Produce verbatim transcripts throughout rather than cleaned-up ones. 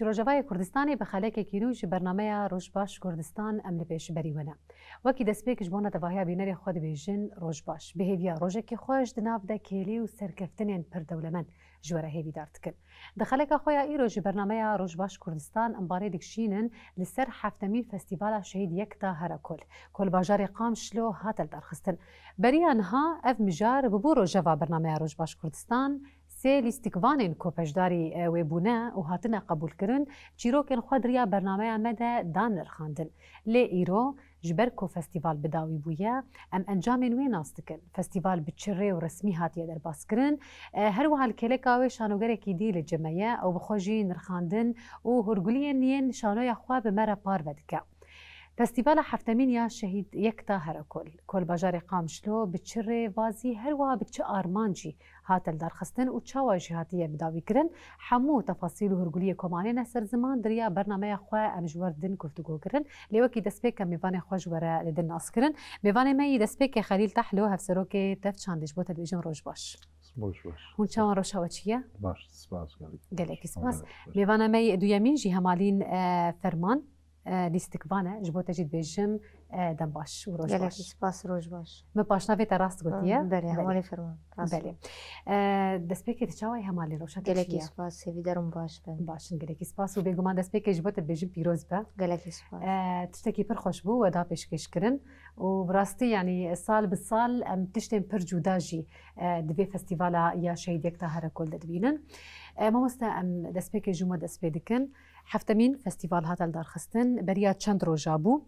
Rojavayê Kurdistanê bi xelekekî nû ji bernameya Rojbaş Kurdistan em li pêşberî we ne. Wekî destpêk ji bona tevahiya bînerê xwe dibêjin Rojbaş. Bi hêviya rojekî xweş di nav de kêlî û serkeftinên pir dewlemend ji we re hêvîdar dikin. Di xeleka xwe ya îro ji bernameya Rojbaş Kurdistan em barê dikişînin li ser heftemîn Festîvala Şehîd Yekta Herakol, ku li bajarê Qamişlo hate lidarxistin. Beriya niha ev mijar bûbû rojeva bernameya Rojbaş Kurdistan, sê lîstikvanên ku beşdarî, e, wê bûne û hatine qebûlkirin, çîrokên xwe di riya bernameya me de dan nirxandin. Lê îro, ji ber ku festîval bi dawî bûye, em encamên wê nas dikin. Festîval bi çi rê û resmî hatiye derbaskirin, e, her wiha li kêleka wê şanogerekî dî li cem me ye, ew bi xwe jî nirxandin û hûrguliyên yên şanoya xwe bi me re parve dike. Festîvala heftemîn ya Şehîd Yekta Herakol, ku li bajarê Qamişlo bi çi rêvazî, her wiha bi çi armancî hate lidarxistin û çawa jî hatiye bidawîkirin, hemû tefasîl û hûrguliyê ku manêne ser ziman, di riya bernameya xwe em ji we re didin guftûgokirin. Lê wekî destpêk em mêvanê xwe ji we re didin naskirin. Mêvanê me yî destpêkê Xelîl Tahlo, hevserokê Tevçandê, ji bo te dibêjim roj baş. Roj baş. Hûn çawan, rewşa we çi ye? Baş, spas gelek. Gelekî spas. Gelek baş. Mêvana me yê duyemîn jî Hemalîn, e, Ferman, e, lîstikvan e. Ji bo te jî dibêjim, e, dem baş û roj baş. Gelekî spas, roj baş. Min paşnavê te rast gotiye? Belê, Hemalîn Ferman. Rast. Belê. E, destpêkê tu çawa yî Hemalîn, rewşa te çi ye? Gelekî spas, hêvîdar im baş bin. Baş in, gelekî spas û bêguman destpêkê ji bo te dibêjim pîroz be. Gelekî spas. E, tiştekî pir xweş bû we da pêşkêş kirin û bi rastî, yanî sal bi sal em tiştên pir cuda jî e, di vê festîvala ya Şehîd Yekta Herekol de dibînin. E, mamoste, em destpêkê ji me dest pê dikin. Heftemîn festîval hate lidarxistin, beriya çend roja bû.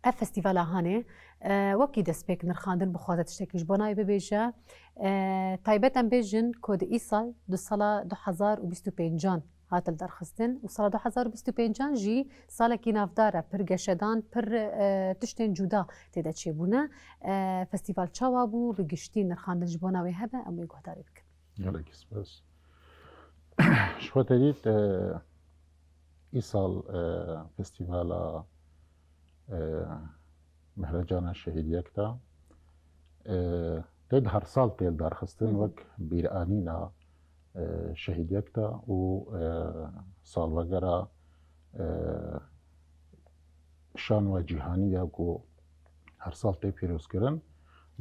Ev festîvala hanê, e, wekî destpêk nirxandin bixwaze tiştekî ji bo nayê bibêje. E, taybet em bêjin ku di îsal, di sala du hezar û bîst û pêncan hate lidarxistin û sala du hezar û bîst û pêncan jî salekî navdar e, pir geşedan, pir, e, tiştên cuda tê de çêbûne. E, festîval çawa bû, bi giştî nirxandin ji bona wê hebe, em wê guhdarî bikin. Gelekî spas. Ji xwe te dît, e, îsal, e, festîvala, e, Mehrecana Şehîd Yekta, e, tê di her sal tê lidarxistin, Hı hı. wek bîranîna, e, Şehîd Yekta û, e, salvegera, e, şanoya cîhanî ya ku her sal tê pîrozkirin.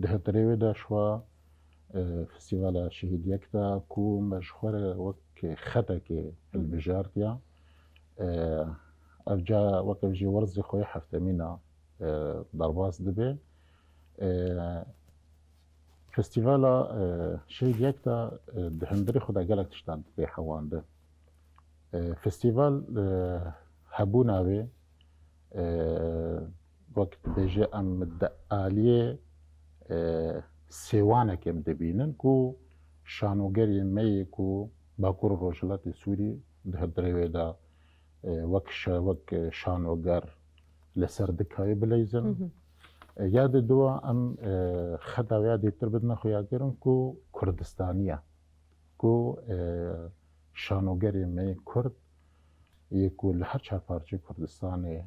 Di hitirê wê de şwa, e, Festîvala Şehîd Yekta ku me ji xwe re wek xetekê Hı hı. hilbijartiya. E, ev ca wek ev jî werzê xwe yê heftemîn a, e, derbas dibe. E, Festîvala, e, Şehîd Yekta, e, di hundirê xwe de gelek tiştan tê hewandin. E, festîval, e, hebûna wê, e, wek dibêje em di aliyê, e, sêwanekê em dibînin ku şanogerê me yê ku Bakur û Rojhilatê Sûrî di hundirê wê de, e, wek şe-, wek şanoger li ser dikayê bileyzin. Hı hı. E, ya di dua em, e, xeta wê ya dêtir bidine xuyakirin ku Kurdistanî ye. Ku, e, şanogerê me yê Kurd yê ku li her çar parçeyê Kurdistanê,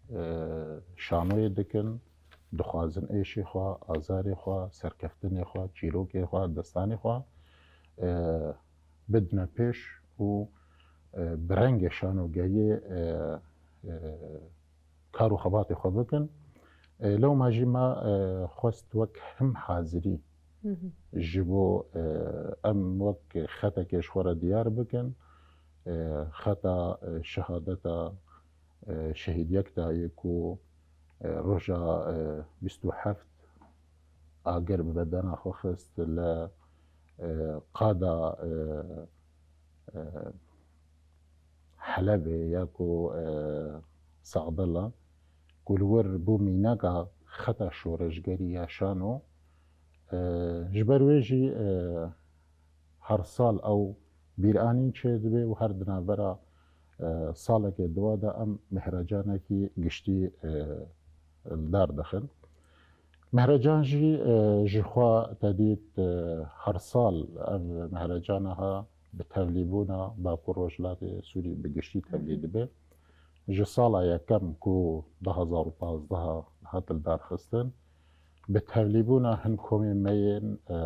e, şanoyê dikin, dixwazin êşê xwe, azarê xwe, serkeftinê xwe, çîrokê xwe, destanê xwe, e, bidine pêş û, e, bi rengê şanogeriyê, e, e, kar û xebatê xwe bikin. E, lewma jî me, e, xwest wek him hazirî Hı hı. ji bo, e, em wek xetekê ji xwe re diyar bikin. E, xeta, e, şehadeta, e, Şehîd Yektayê ku, e, roja, e, bîst û heft agir bi bedena xwe xist li, e, qada, e, e, Helebê ya ku, e, Saxdela ku li wir bû mînaka xeta şoreşgerî ya şano, e, ji ber wê jî, e, her sal ew bîranîn çêdibe û her di navbera, e, salekê diwa de em mehrecanekî giştî, e, li dar dixin. Mehrecan jî, e, ji xwe te dît, e, her sal ev mehrecana ha bi tevlîbûna Bakur Rojhilatê Sûrî bi giştî tevlî dibe. Ji sala yekem ku du hezar û pazdeh hat lidarxistin, bi tevlîbûna hin komên me yên, e,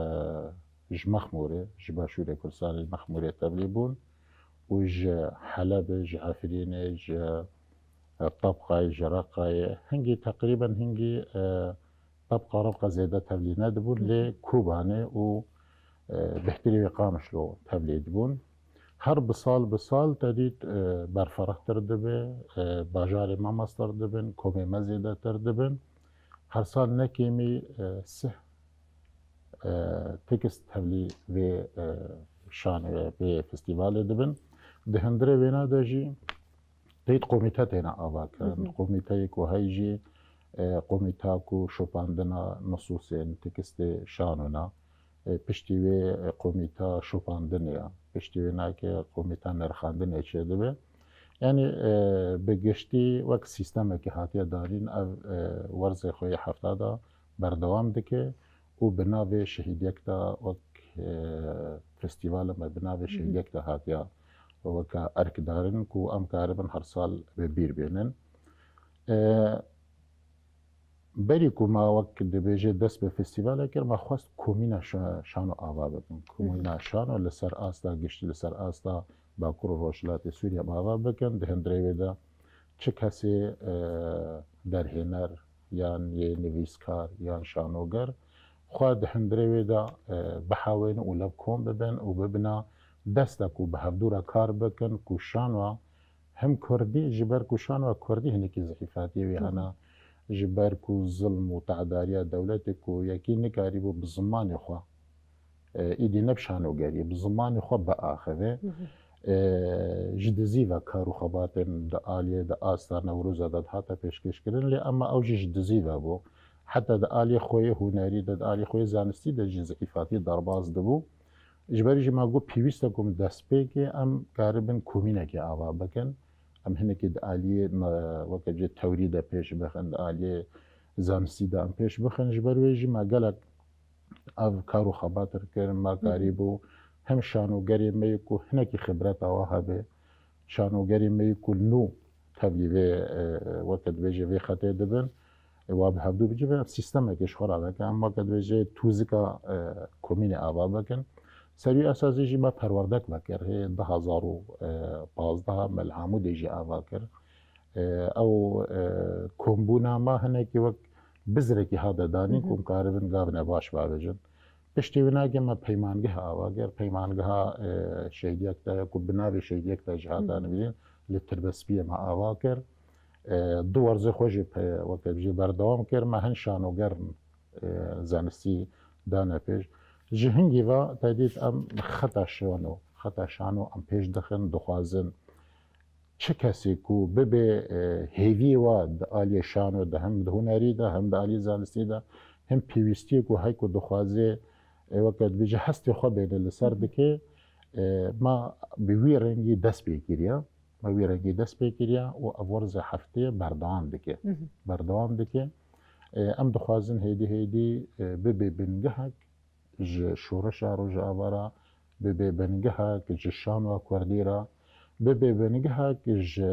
ji Mexmûrê, ji Başûrê Kurdistanê, ji Mexmûrê tevlî bûn û ji Helebê, ji Efrînê, ji, e, Tebqayê, ji Reqayê, hingî teqrîben hingî, e, tebqa rebqa zêde tevlî nedibûn, lê Kobanê û, e, bêhtirî wê Qamişlo tevlî dibûn. Her bi sal bi sal te dît, e, berferehtir dibe, e, bajarê me mestir dibin, komê me zêdetir dibin. Her sal ne kêmî, e, sih, e, tekst tevlî vê, e, şanê, vê festîvalê dibin. Di hundirê wêna de jî teyt komîte têne ava kirin. Komîteyê ku hey jî, e, komîta ku şopandina nusûsên tekstê şano ne. E, piştî wê, e, komîta şopandinê ya. Piştî wê nake komîta nirxandinê çêdibe. Yanî, e, bi giştî wek sîstemekî hatiye darîn, ev, e, werzê xwe yê hefta de berdewam dike û bi navê şehîdiyek de wek, e, festîvala me bi navê şehîdiyek de hatiye weke erkdarin ku em karibin her sal bi bîr bênin. E, Berî ku me wek dibêje dest bi festîvalê kir, me xwest komîna şa-, şano ava bikin. Komîna şano li ser asta giştî, li ser asta Bakur û Rojhilatê Sûriye me ava bikin. Di hundirê wê de çi kesê, e, derhêner yan yê nivîskar yan şanoger xwe di hundirê wê de, e, bihewên û li kom bibin û bibina destek û bi hevdû re kar bikin ku şanoa him kurdî, ji ber ku şanoa kurdî hinekî zehîfatiyê wê hene, ji ber ku zilm û tadariya dewletê ku yekî nikarîbû bi zimanê xwe, e, îdî ne bi şanogeriyê, bi zimanê xwe biaxive, e, ji dizî ve kar û xebatên di aliyê, di asta Newroza de dihate pêşkêşkirin, lê ema ew jî ji dizî ve bû. Heta di aliyê xwe yê hunerî de, di aliyê xwe yê zanistî de jî zehîfatî derbas dibû. Ji ber jî me got pêwîst e ku em destpêkê em karibin komînekê ava bikin. Em hinekî di aliyê me, weke cê tewrî de pêş bixin, di aliyê zanistî de em pêş bixin. Ji ber wê jî me gelek ev kar û xebat kir, me karîbû hem şanogerê me yê ku hinekî xibreta wa hebe, şanogerê me yê ku li nû tevlî vê, e, weke dibêje vê xetê dibin, e, wa bi hevdû bicive, em sîstemekê ji xwe re veke, em weke dibêje tûzika, e, komînê ava bikin. Ser wî esasî jî me perwerdek vekir, hê du hazar û pazdeh me li Amûdê jî ava kir. E, ew, e, kombûna me hinekî wek bizrekî hate danîn ku em karibin gavine baş bavêjin. Piştî wî nake me peymangeh ava kir. Peymangeha, e, şehîdiyek de ye ku bi navê şehîdiyek de jî hate nivîsîn, li Tirbespiyê me ava kir. E, du werzê xwe jî pe-, weke jî berdewam kir. Me hin şanoger, e, zanistî dane pêş. Ji hingî ve te dît em xeta şano, xeta şano em pêş dixin, dixwazin çi kesê ku bibe, e, hêviyê wa di aliyê şano de, hem di hunerî de, hem di aliyê zanistî de, hem pêwîstiyê ku hey ku dixwaze, e, weke dibêje hestê xwe bêne li ser dike, e, ma bi wî rengî dest pê kiriye. Me wî rengî dest pê kiriye û ev werze heftê berdewam dike. Berdewam dike. E, em dixwazin hêdî hêdî, e, bibe bingehek ji şoreşa Rojava re, bibe bingehek ji şanoa Kurdî re, bibe bingehek ji,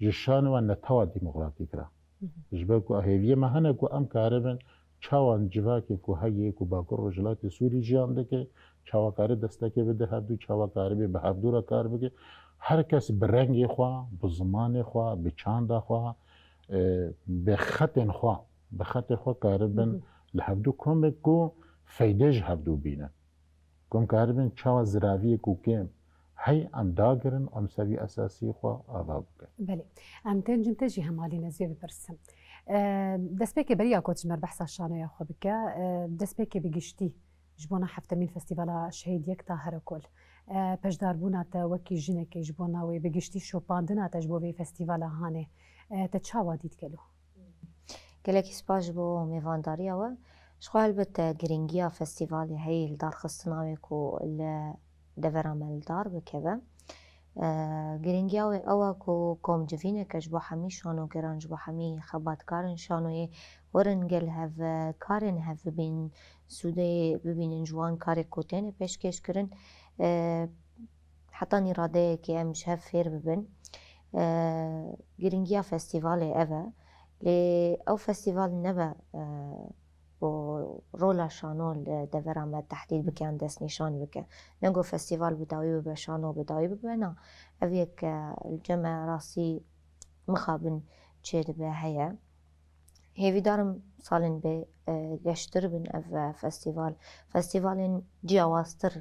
ji şanoa netewa demokratîk re. Ji ber ku hêviyê me hene ku em karibin çawa civakê ku heye ku Bakur Rojhilatê Sûrî jiyan dike, çawa kare destekê bide hevdû, çawa karibe bi hevdû re kar bike. Her kes bi rengê xwe, bi zimanê xwe, bi çanda xwe, e, bi xetên xwe, bi xetê xwe karibin li hevdû komek ku feyde ji hevdû bînin. Ku em karibin çawa ziraviyê ku kêm hey em dagirin, em ser wî esasî xwe ava bikin. Belê. Em tên cin te jî hemalî neziyê bipirsin. E, destpêkê beriya ku ji me behsa şanoya xwe bike, e, destpêkê bi giştî ji bona heftemîn Festîvala Şehîdiyek ta Herekol. E, peşdarbûna te wekî jinekê ji bona wê, bi giştî şopandina te ji bo vê festîvala hanê, e, te çawa dît gelo? Gelekî spas ji bo mêvandariya we. Ji xwe helbet girîngiya festîvalê heye li darxistina wê ku li devera me li dar bikeve. E, girîngiya wê ew e ku komcivîneke ji bo hemî şanogeran, ji bo hemî xebatkarên şanoyê werin gel hev, karên hev bibînin, sûdê bibînin ji wan karê ku têne pêşkêş kirin. E, heta nîradeyekê em ji hev fêr bibin. E, girîngiya festîvalê ev e. Lê ew festîval nebe, e, ku rola şano li devera me tehdîd bike yan destnîşan bike. Ne ku festîval bi dawî bibe, şano bi dawî bibe, na. Ev yek, e, li cem me rastî mixabin çêdibe heye. Hêvîdar im salên bê, e, geştir bin ev, e, festîval. Festîvalên ciyawaztir,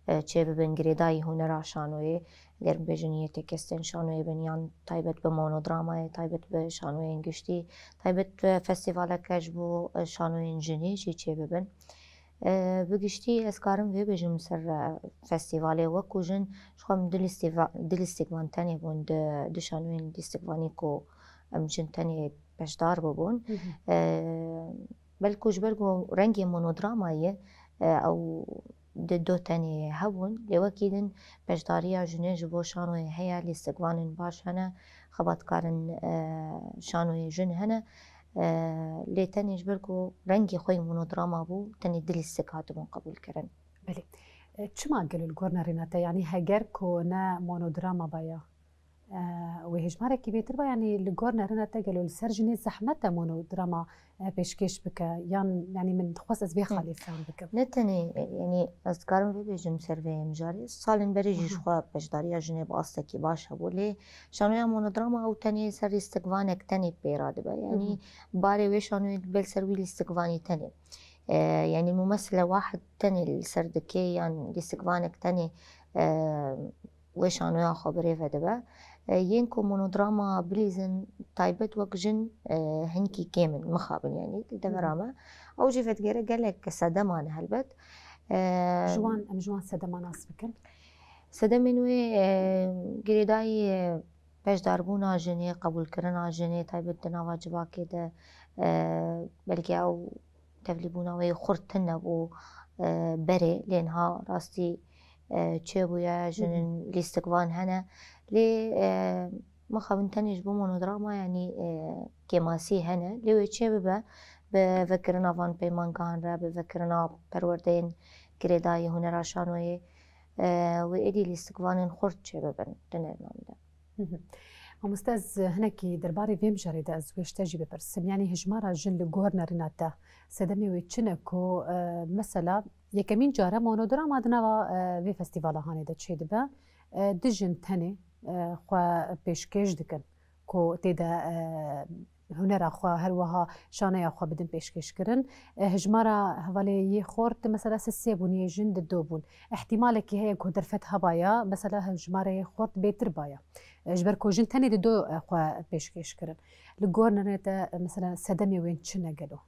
e, çêbibin girêdayî hunera şanoyê. Ger bibêjin yê tekestên şanoyê bin yan taybet bi monodramayê, taybet bi şanoyên giştî, taybet bi festîvaleke ji bo, e, şanoyên jinê jî çêbibin. E, bi giştî ez karim vê bêjim ser, e, festîvalê. Wek ku jin, ji xwe min du lîstîva-, du lîstikvan tenê bûn, di, du şanoyên lîstikvanî ku em jin tenê beşdar bibûn. Hı hı. E, belku ji ber ku rengê monodrama ye, e, ew di do tenê hebûn, lê wekî din beşdariya jinê ji bo şanoyê heye, lîstikvanên baş hene, xebatkarên, e, şanoyê jin hene. E, lê tenê ji ber ku rengê xwe yê monodrama bû, tenê du lîstik hatibûn qebûlkirin. Belê. E, çima gelo li gor nerîna te? Yanî heger ku ne monodrama baya, e, wê hejmarekî bêtir ba, yanî li gor nerîna te gelo li ser jinê zehmet e monodrama, e, pêşkêş bike? Yan, yanî min dixwest ez vê Hı. xalê fehm bikim. Ne tenê, e, yanî ez dikarim vê bêjim ser vê mijarê. Salên berê jî ji Aha. xwe beşdariya jinê bi astekî baş hebû. Lê şanoya monodrama ew tenê ser lîstikvanek tenê pê radibe. Yanî Hı hı. barê wê şanoyê dibe li ser wî lîstikvanî tenê. E, yanî mumesile wahid tenê li ser dikê yan lîstikvanek tenê, e, wê şanoya xwe birêve dibe. E, yên ku monodrama bilîzin taybet wek jin, e, hinkî kêm in, mixabin yanî di devera Hı hı. me. Ew jî vedigere gelek sedema ne helbet. E, Ji wan, em ji wan sedema nas bikin. Sedemên wê, e, girêdayî, e, beşdarbûna jinê, qebûlkirina jinê, taybet di nava civakê de, e, belkî ew tevlîbûna wê xurt tune bû, e, berê, lê niha rastî, e, çêbûye, Hı hı. jinên lîstikvan hene. Lê, e, mixabin tenê ji bo monodrama, yanî, e, kêmasî hene. Lê wê çê bibe bi vekirina van peymangehan re, bi vekirina perwerdeyên girêdayî hunera şanoyê, e, wê êdî lîstikvanên xurt çê bibin di nerîna min de. Hı hı. Mamoste, ez hinekî derbarê vê mijarê de ez wê ji te jî bipirsim. Yanî hejmara jin li gor nerîna te sedemê wê çi ne ku, e, mesela yekemîn care monodrama di nava, e, vê festîvala hanê de çêdibe. E, du jin tenê, e, xwe pêşkêş dikin ku tê de, e, hunera xwe, her wiha şaneya xwe bidin pêşkêşkirin. E, hejmara hevalê yê xort, mesela, sê sê bûn, yê jin di do bûn. Îhtîmalekî heye ku derfet hebaya, mesela, hejmarê xort bêtir baya. E, ji ber ku jin tenê di do, e, xwe pêşkêş kirin. Li gor nerîna te, e, mesela, sedemê wên çi ne gelo?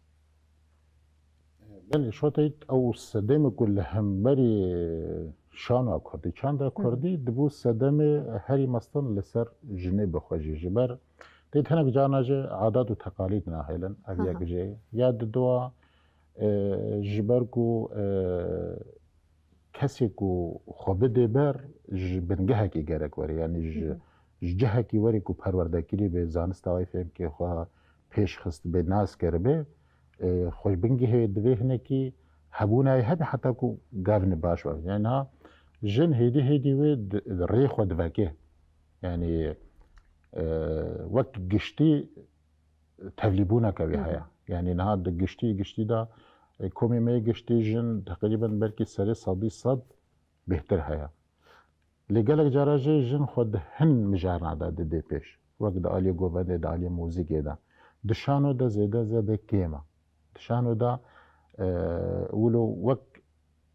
Belê, şote ew sedemê ku li hemberî şana kurdî, çanda Hı hı. kurdî, dibû sedemê herî mestin li ser jinê bi xwe jî. Ji ber tê hinek carna jî adat û teqalîd nahêlin, ev Aha. yek jê. Ya didoa, e, ji ber ku, e, kesê ku xwe bidê ber, ji bingehekî gerek were. Yanî ji, Hı hı. ji cihekî were ku perwerdekirî bê, zanista wê fêmkê xwe pêş xist bê, nas kiribe, e, xwe bingehê divê hinekî hebûnayê hebe heta ku gavni baş be. Yanî niha jin hêdî hêdî wê di, rê xwe diveke. Yanî, e, wek giştî tevlîbûneke wî Hı hı. heye. Yanî niha di giştî, giştî de, e, komê me yê giştî jin teqrîben belkî serê sedî sed bêhtir heye. Lê gelek cara jî jin xwe di hin mijarna de didê pêş. Wek di aliyê govendê, di aliyê muzîkê de. Di şano de zêde zêde kêm e. Di şano de, e, wilo wek,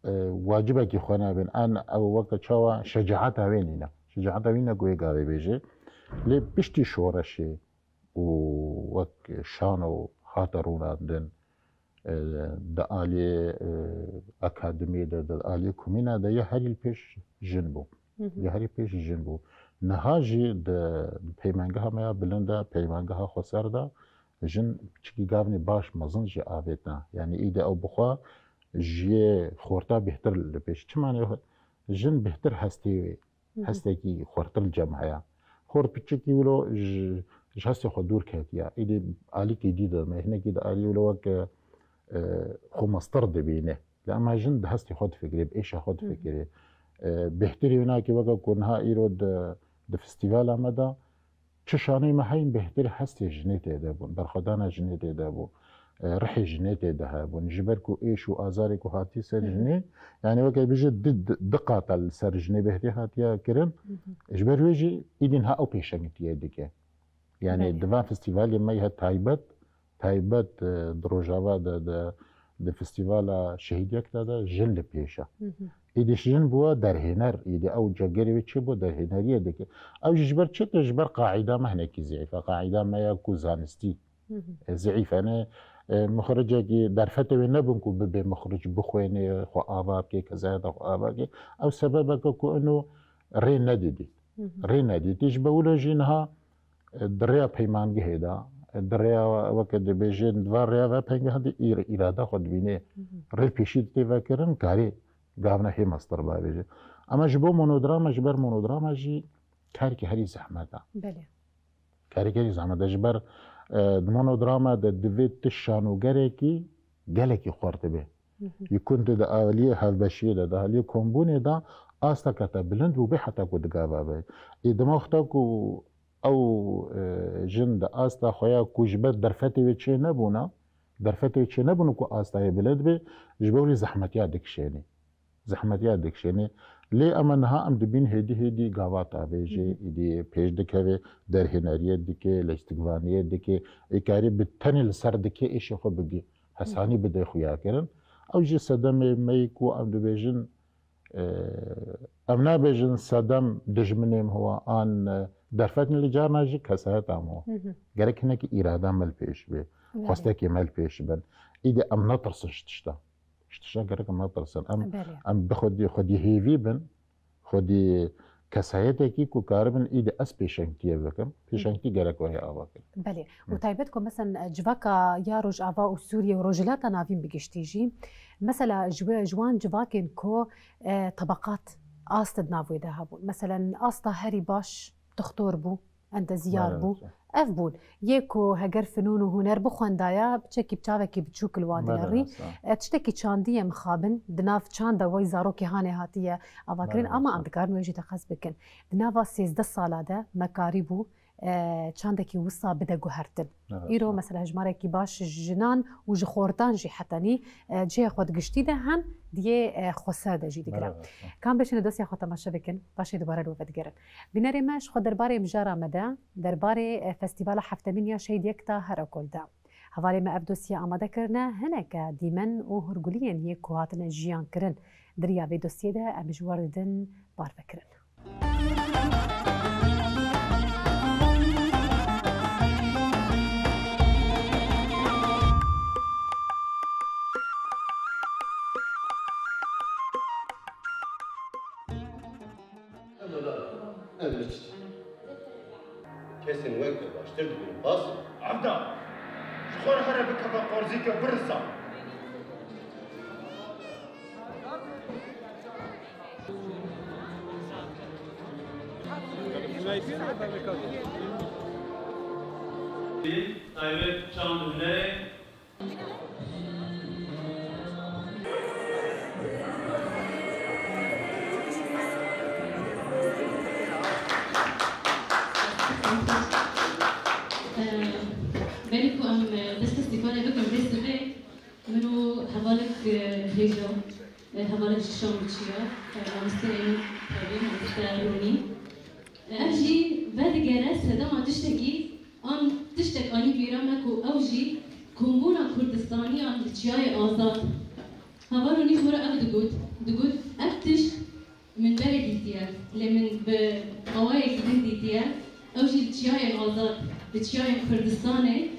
e, wacibekî xwe nabin. An ew weke çawa şecaeta wê nîne. Şecaeta wî ne ku wê gavê bêje. Lê piştî şoreşê û wek şano hate rûnandin, e, di aliyê, e, akademiyê de, di aliyê komîna de ya herî li pêş jin bû. Hı hı. Ya herî pêş jin bû. Niha jî di, di peymangeha me ya bilind de, peymangeha xweser de jin piçikî gavnê baş mezin jî avêtine. Yanî îde ew bi xwe ji yê xorta bêhtir li pêş. Çima ne jin bêhtir hestê wê Hı hı. Hestekî xurtir li cem heye. Xort piçikî wilo ji, ji hestê xwe dûr ketiye. Îdî alîkî dî didime. Hinekî di alî wilo wek, e, xwe mestir dibîne. Lê ema jin di hestê xwe difikirê, bi êşa xwe Hı hı. difikirê. E, bêhtirî winakî weke ku niha îro di, di festîvala me de çi şaneyê me heyîn bêhtirî hestê jinê tê de bûn, berxwedana jinê tê de bû. e, rihê jinê tê de hebûn. Ji ber ku êş û azarê ku hatî ser jinê, yani weke bêje di, di, di qata li ser jinê behrê hatiye kirin, ji ber wê jî îdî niha ew pêşengtiyê dike. Yani Belê. Di van festîvalê me ya taybet, taybet, e, di Rojava de, de, di festîvala şehîdiyek de, de jin li pêş e. Îdî jin bûye derhêner, îdî ew cegerê wê çêbû derhêneriyê dike. Ew jî ji ber çi tê? Ji ber qaîda me hinekî zîf e. Qaîda me ya ku zanistî e, zîf e. Ne, e, muxricekî derfetê wê nebûn ku bibê muxric bixwênê, xwe ava bike, kesayeta xwe ava bike. Ew sebebeke ku ino rê nedidît. Rê nedîtî. Ji be wilo jî niha, e, di rêya peymangehê de, e, di rêya weke dibêjin, di van rêya ve peymangeha de îr-, îrada xwe dibînê. Rê pêşî tê vekirin, karê gavna hê mestir bavêje. Ama ji bo monodrama, ji ber monodrama jî karekî herî zehmet e. Belê. Karekî herî zehmet e. Ji ber, e, di monodrama de divê tu şanogerekî gelekî xurt be. Yê ku tu di aliyê hevbeşiyê de, di aliyê kombûnê de asteke te bilind bû bê heta ku di gava be. Ê dima wexta ku ew, e, jin di asta xwe ya ku ji ber derfetê wê çê nebûna, derfetê wê çê nebûna ku asta yê bilind be, ji ber wî zehmetiya dikişênê. Zehmetiya dikişênê. Lê ema niha em dibîn hêdî hêdî gava tavêjê, îdî pêş dikeve, derhêneriyê dike, leştikvaniyê dike, ê karî bi tenê li ser dike êşê xwe bigî. Hesanî bide xuya kirin. Ew jî sedemê me yî ku em dibêjin, e, em nabêjin sedem dijminê me wa an, e, derfetên li carna jî kesayeta me wa. Gerek hinekî îrada me li pêş bê, xwestekê me li pêş bin. Îdî em netirsin ji tişta. Ji tişta gerek em netirsin. Em, Belê. Em bi xwedî, xwedî hêvî bin. Xwedî kesayetekî ku karibin îdî ez pêşengtiyê bikim, pêşengtî gerek were ava kirin. Belê. Û taybet ku, mesen, civaka ya Rojava û Sûriye û Rojhilata Navîn bi giştî jî, mesela, ji we, ji wan civakên ku, e, tebeqat, ast di nav wê de hebûn. Meselen, asta herî baş dixtor bû, endeziyar Belê, bû. rast e. Ev bûn. Yê ku heger finûn û huner bixwendaya, piçekî bi çavekî biçûk li wan Belê, dinerî. rast e. E, tiştekî çandiye mixabin, di nav çanda wê zarokê hanê hatiye avakirin, Belê, ama rast e. em dikarin wê jî teqez bikin. Di nava sêzdeh sala de me karîbû, e, çandekî wisa bide guhertin. Evet, Îro, evet. mesela, hejmarekî baş jinan û ji xortan jî hetanî, e, cihê xwe di giştî de hem diyê, e, xweser de jî digire. Evet, evet. Kam bêjin li dosya xwe temaşe bikin, paşê dubare li we vedigerin. Bînerê me, ji xwe derbarê mijara me de, derbarê, e, Festîvala heftemîn ya Şehîd Yekta Herakol de. Hevalê me ev dosye amade kirine, hineke dîmen û hûrguliyên yê ku hatine jiyan kirin. Di riya vê dosyê de em ji we re didin parvekirin. Ev kesên we ke baştir dibînin, bas. Evda, ji xwe re here bikeve qorzîke birisa. Taybet çand hunerê. Berî ku em dest bi festîvalê bikin vê sibê, min û hevalek hêja, hevalek ji Şam û Çiya, mamosteyên tevî, mamoste Rûnî. Ev jî vedigere sedema tiştekî, an tiştek anî bîra me ku ew jî kombûna Kurdistaniyan li Çiyayê Azad. Heval Rûnî xwe re ev digot, digot, ev tişt min berê dîtiye, lê min bi awayekî din dîtiye, ew jî li Çiyayên Azad, li Çiyayên Kurdistanê.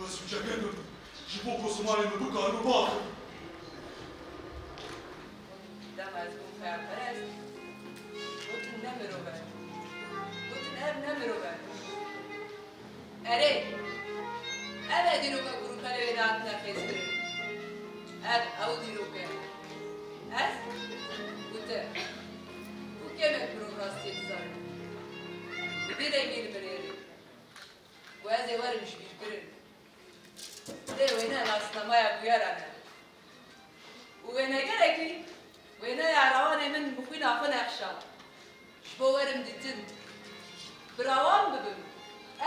Ez sûceke bim, ji bo ku zimanê min bikarim û biaxivim. Dema ez bûm xeyalperest, gotin ne mirov e. Gotin ev ne mirov e. Erê, ev e dîroka ku rûpelê wê dihatine xêzkirin. Ev ew dîrok e. Ez û tu. Û kêmek mirov rastiyê dizane. Bi vî rengî li vir êrî. Ku ez ê werim jibîrkirin. Lê wêne nasnameya bûyeran e. Û wênegerekî wêneya rawanê min bi xwîna xwe nexşa. Ji bo werim dîtin. Bi rawan bibim.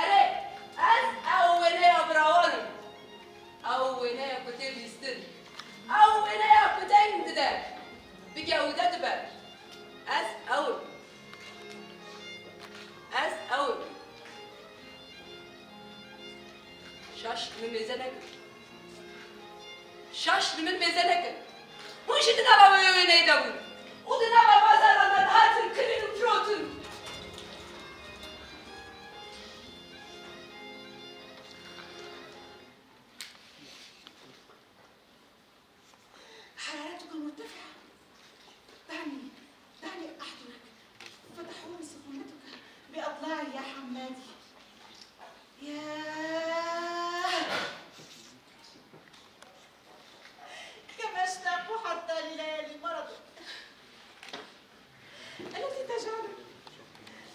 Erê, ez ew wêneya bi rawan im. Ew wêneya ku tê bîstin. Ew wêneya ku deng dide. Bike û de dibe. Ez ew im. Ez ew im. Şaş li min mêze nekin. Şaş li min mêze nekin. Hûn jî di nava wê wêneyê de bûn. Û di nava bazaran de dihatin kirîn û firotin. حرارتك مرتفعة. دعني، دعني أحضنك. فتحوم سخونتك بأضلاعي يا حمادي. يا كم أشتاق حتى لليالي المرض التي تجعلني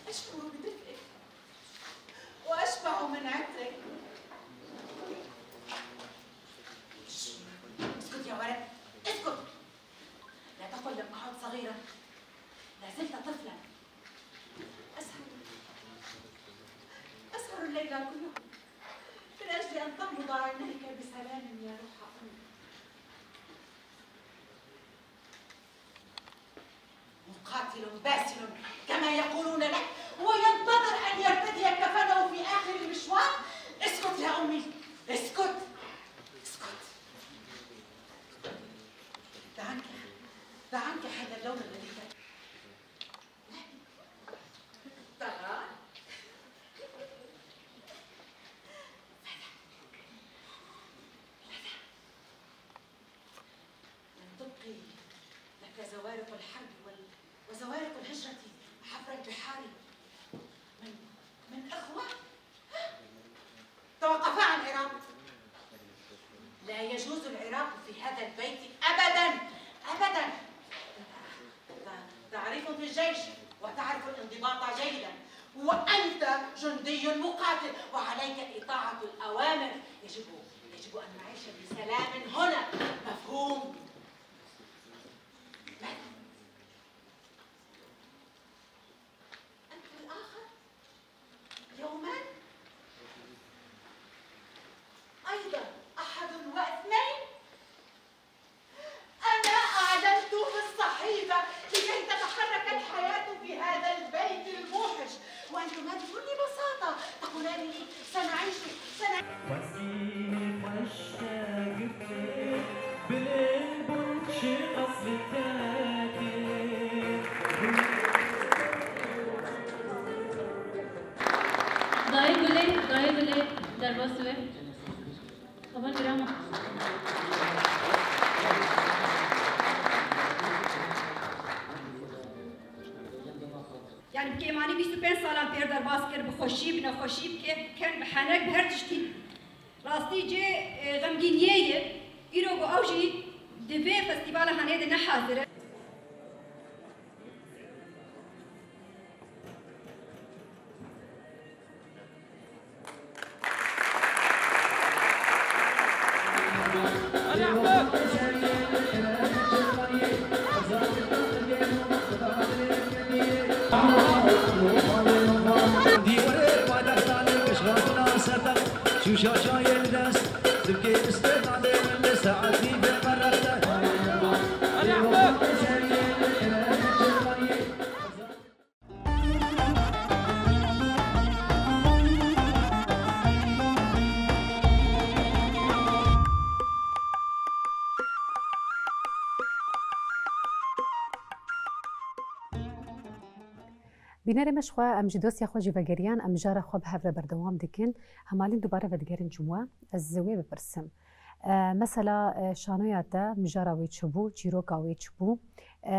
أشعر بدفئك وأشبع من عطرك. اسكت يا ولد، اسكت. لا تقل لم أعد صغيرا، لا زلت طفلا. أسهر، أسهر الليل كله من أجل أن تنبض عينيك بسلام يا روح أمي. مقاتل باسل كما يقولون له، وينتظر أن يرتدي كفنه في آخر المشوار. اسكت يا أمي، اسكت، اسكت. دعك، دعك هذا اللون الذي كان. دعك. لن تبقي لك زوارق الحرب وال-، وزوارق الهجرة حفر البحار من، من إخوة. توقفا عن العراق. لا يجوز العراق في هذا البيت أبدا، أبدا. تعرف في الجيش وتعرف الانضباط جيدا، وأنت جندي مقاتل وعليك إطاعة الأوامر. يجب، يجب أن نعيش بسلام هنا. مفهوم؟ ماذا؟ أنت الآخر؟ يوما أيضا أحد واثنين. أنا أعلنت في الصحيفة لكي تتحرك الحياة في هذا البيت الموحش، وأنتما بكل بساطة تقولان لي: سنعيش، سنعيش. Xwezî xweş te girtê, bilêv bûn çi qesrî te tê. Dayê Gulê, dayê Gulê, derbas be. Xeber girama. Yani bi kêmanî bîst û pênc salan pêr derbas kir, bi xweşî, bi nexweşî, bi kêf, bi ken, bi henek, bi her tiştî. Rastî cê, e, xemgîniyê ye. Îro ku ew jî di vê festîvala hanê de ne hazir e. Bînerê me, ji xwe em ji dostya xwe jî vegeriyan, em mijara xwe bi hev re berdewam dikin. Hemalîn dubare vedigerin cumwe, ez wê bipirsim. E, mesela, e, şanoya te mijara wê çi bû, çîroka wê çi bû, e,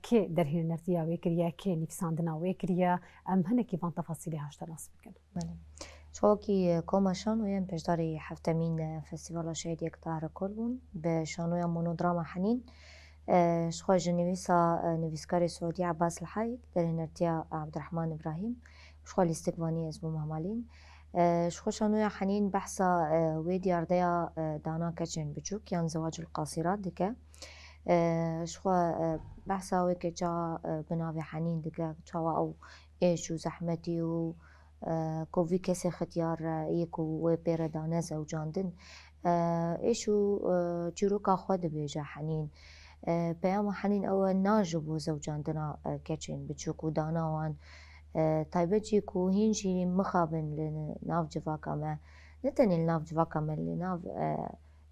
kê derhênertiya wê kiriye, kê nivîsandina wê kiriye, em hinekî van tefasîlê haşte nas bikin. Belê. Ji xwe wekî, e, koma şanoyên pêşdarî heftemîn, e, Festîvala Şehîd Yekta Herekol bûn, bi şanoya monodrama Henîn. E, ji xwe ji nivîsa, e, nivîskarê Siûdî Ebas Lihayîk, derhênertiya Abdurrahman Îbrahîm, ji xwe lîstikvanî ez bûm hemalîn. E, ji xwe şanoya Henîn behsa, e, wê diyardeya, e, dana keçên biçûk yan zewacul qasîrat dike. E, ji xwe, e, behsa wê keça, e, bi navê Henîn dike, çawa ew êş û zehmetî û, e, ku vî kesê xetiyar e, yê ku wê pê re dane zewcandin. E, êş û, e, çîroka xwe dibêje Henîn. E, peyama Henîn ew e, na ji bo zewcandina, e, keçên biçûk û dana wan, e, taybet jî ku hîn jî mixabin li nav civaka me, ne tenê li nav civaka me, li nav, e,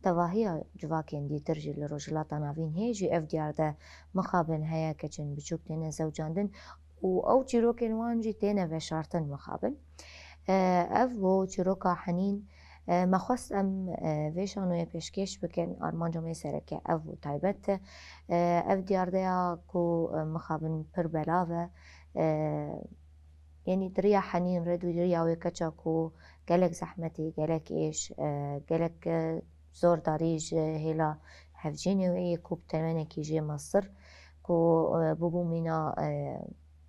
tevahiya civakên dîtir jî li Rojhilata Navîn hê jî ev diyarde mixabin heye, keçên biçûk têne zewcandin û ew çîrokên wan jî têne veşartin mixabin. E, ev bû çîroka Henîn. E, me xwest em, e, vê şanoyê pêşkêş bikin, armanca me sereke ev bû taybet. E, ev diyardeya ku, e, mixabin pir belav e. E, Yanî di riya Henîn re, di riya wê keça ku gelek zehmetî, gelek êş, e, gelek, e, zordarî ji hêla hevjînê wê yê ku bi temenekî jê mestir, ku, e, bûbû mîna, e,